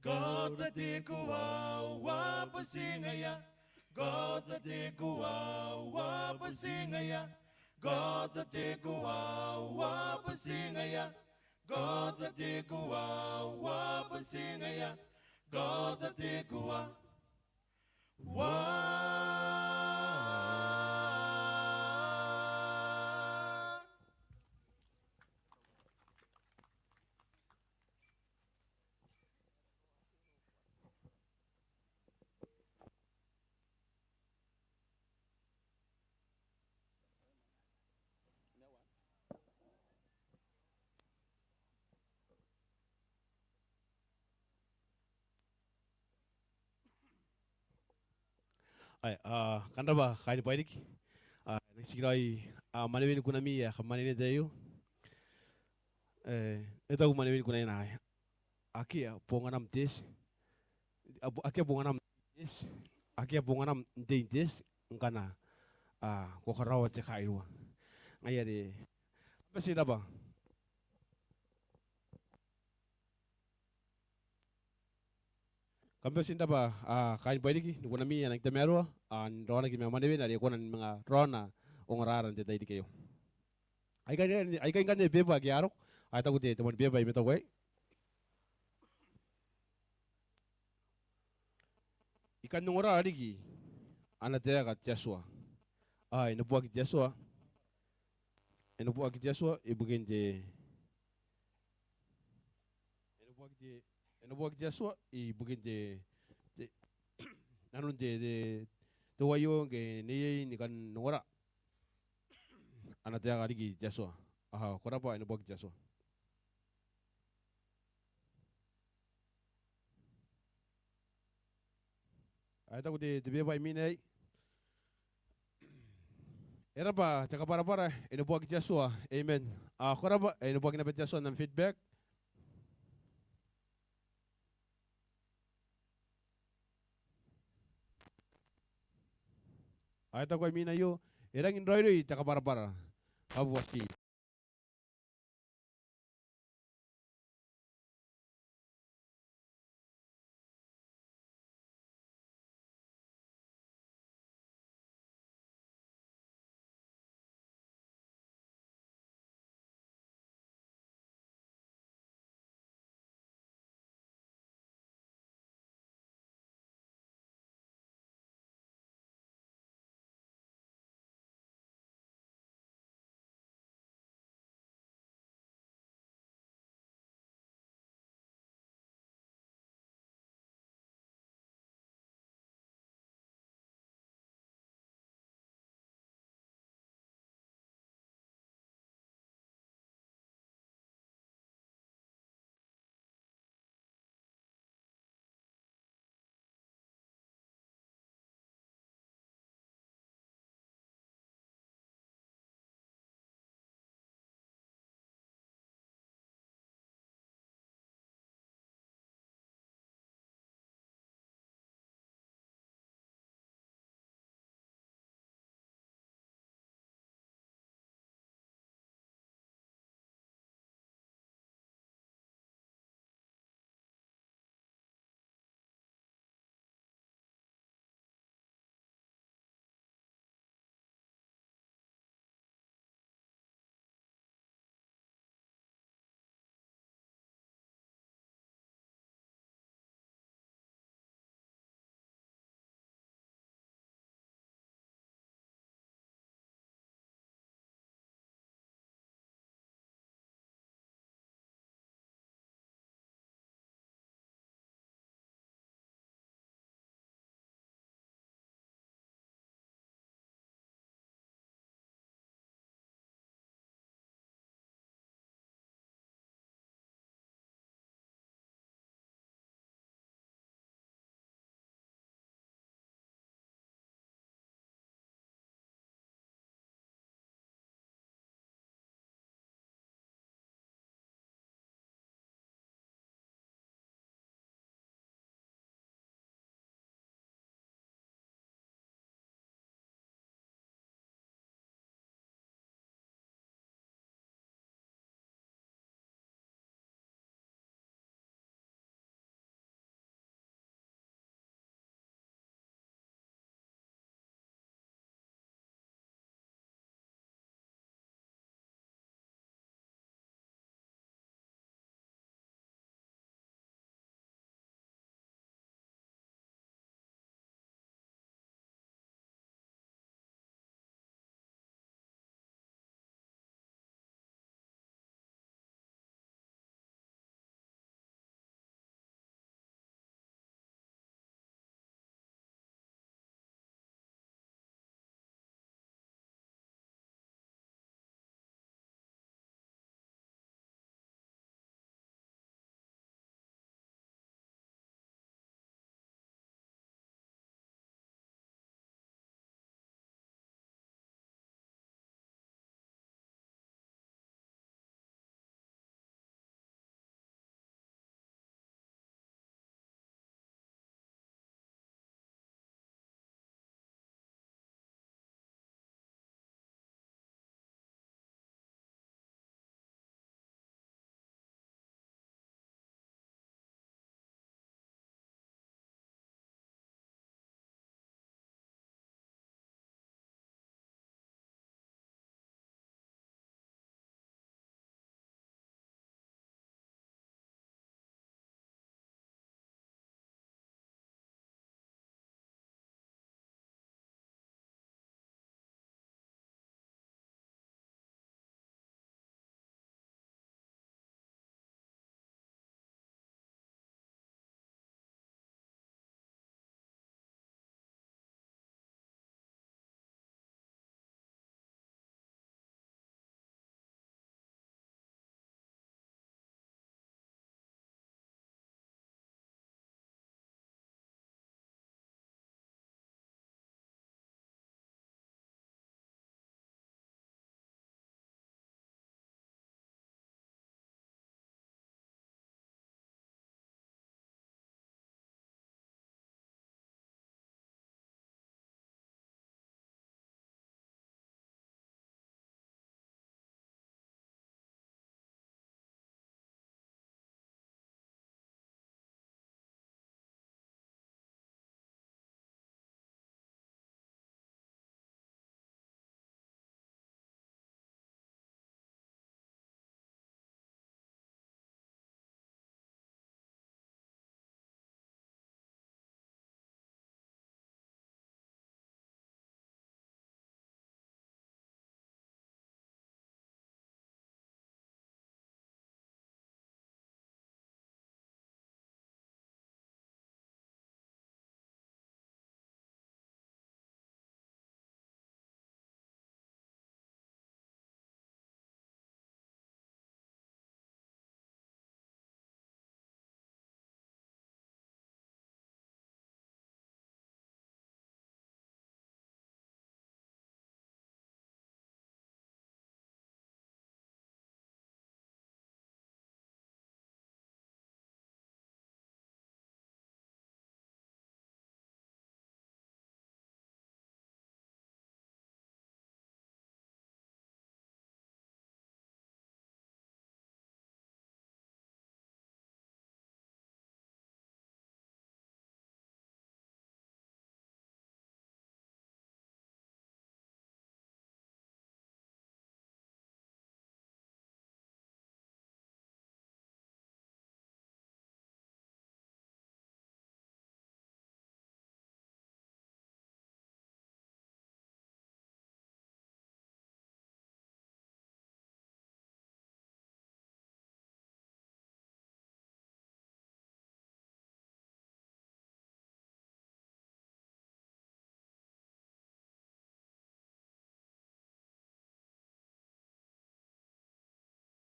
Kaota te koaua butingaia. Kaota te koaua butingaia. Kaota te koaua butingaia. Kaota te koaua butingaia. Kaota te koaua. Ae, a, kam rabwa kaain Bairiki. A, e na tikiraoi, a, manewen kunami ae kam manena n te tai aio. E, e taku manewen kunai naae. Akea bonganam n te eti. A, bo-, akea bonganam n te eti. Akea bonganam n te eti. Ngkana, a, ko karaoa te kairua. Ngaia are, kam bati n rabwa. Kam bati n rabwa, a, kaain Bairiki, ni kunami ae nang tamaroa, a, n raonaki ma manewen are e kona ni manga raona ongorara n te tairiki aio. Aikai, aikai ngkanne beba ake a roko, a, e taku te, te moan beba i matau aei. I kan ongora riki ana taeka te Atua. A, e neboaki te Atua. E neboaki te Atua ibukin te, e neboaki te, e neboaki te Atua ibukin te, te, nanon te, te, te uaio ngke neiei ni kan ongora ana taeka riki te Atua. A, ko rabwa, e neboaki te Atua. A, e taku te, te beba i mwiina aei. E rabwa te kabwarabwara, e neboaki te Atua. Amen. A, ko rabwa, e neboaki naba te Atua n am feedback. A, e taku ae imwina aio, e rangi n raoiroi te kabwarabwara. Kabuati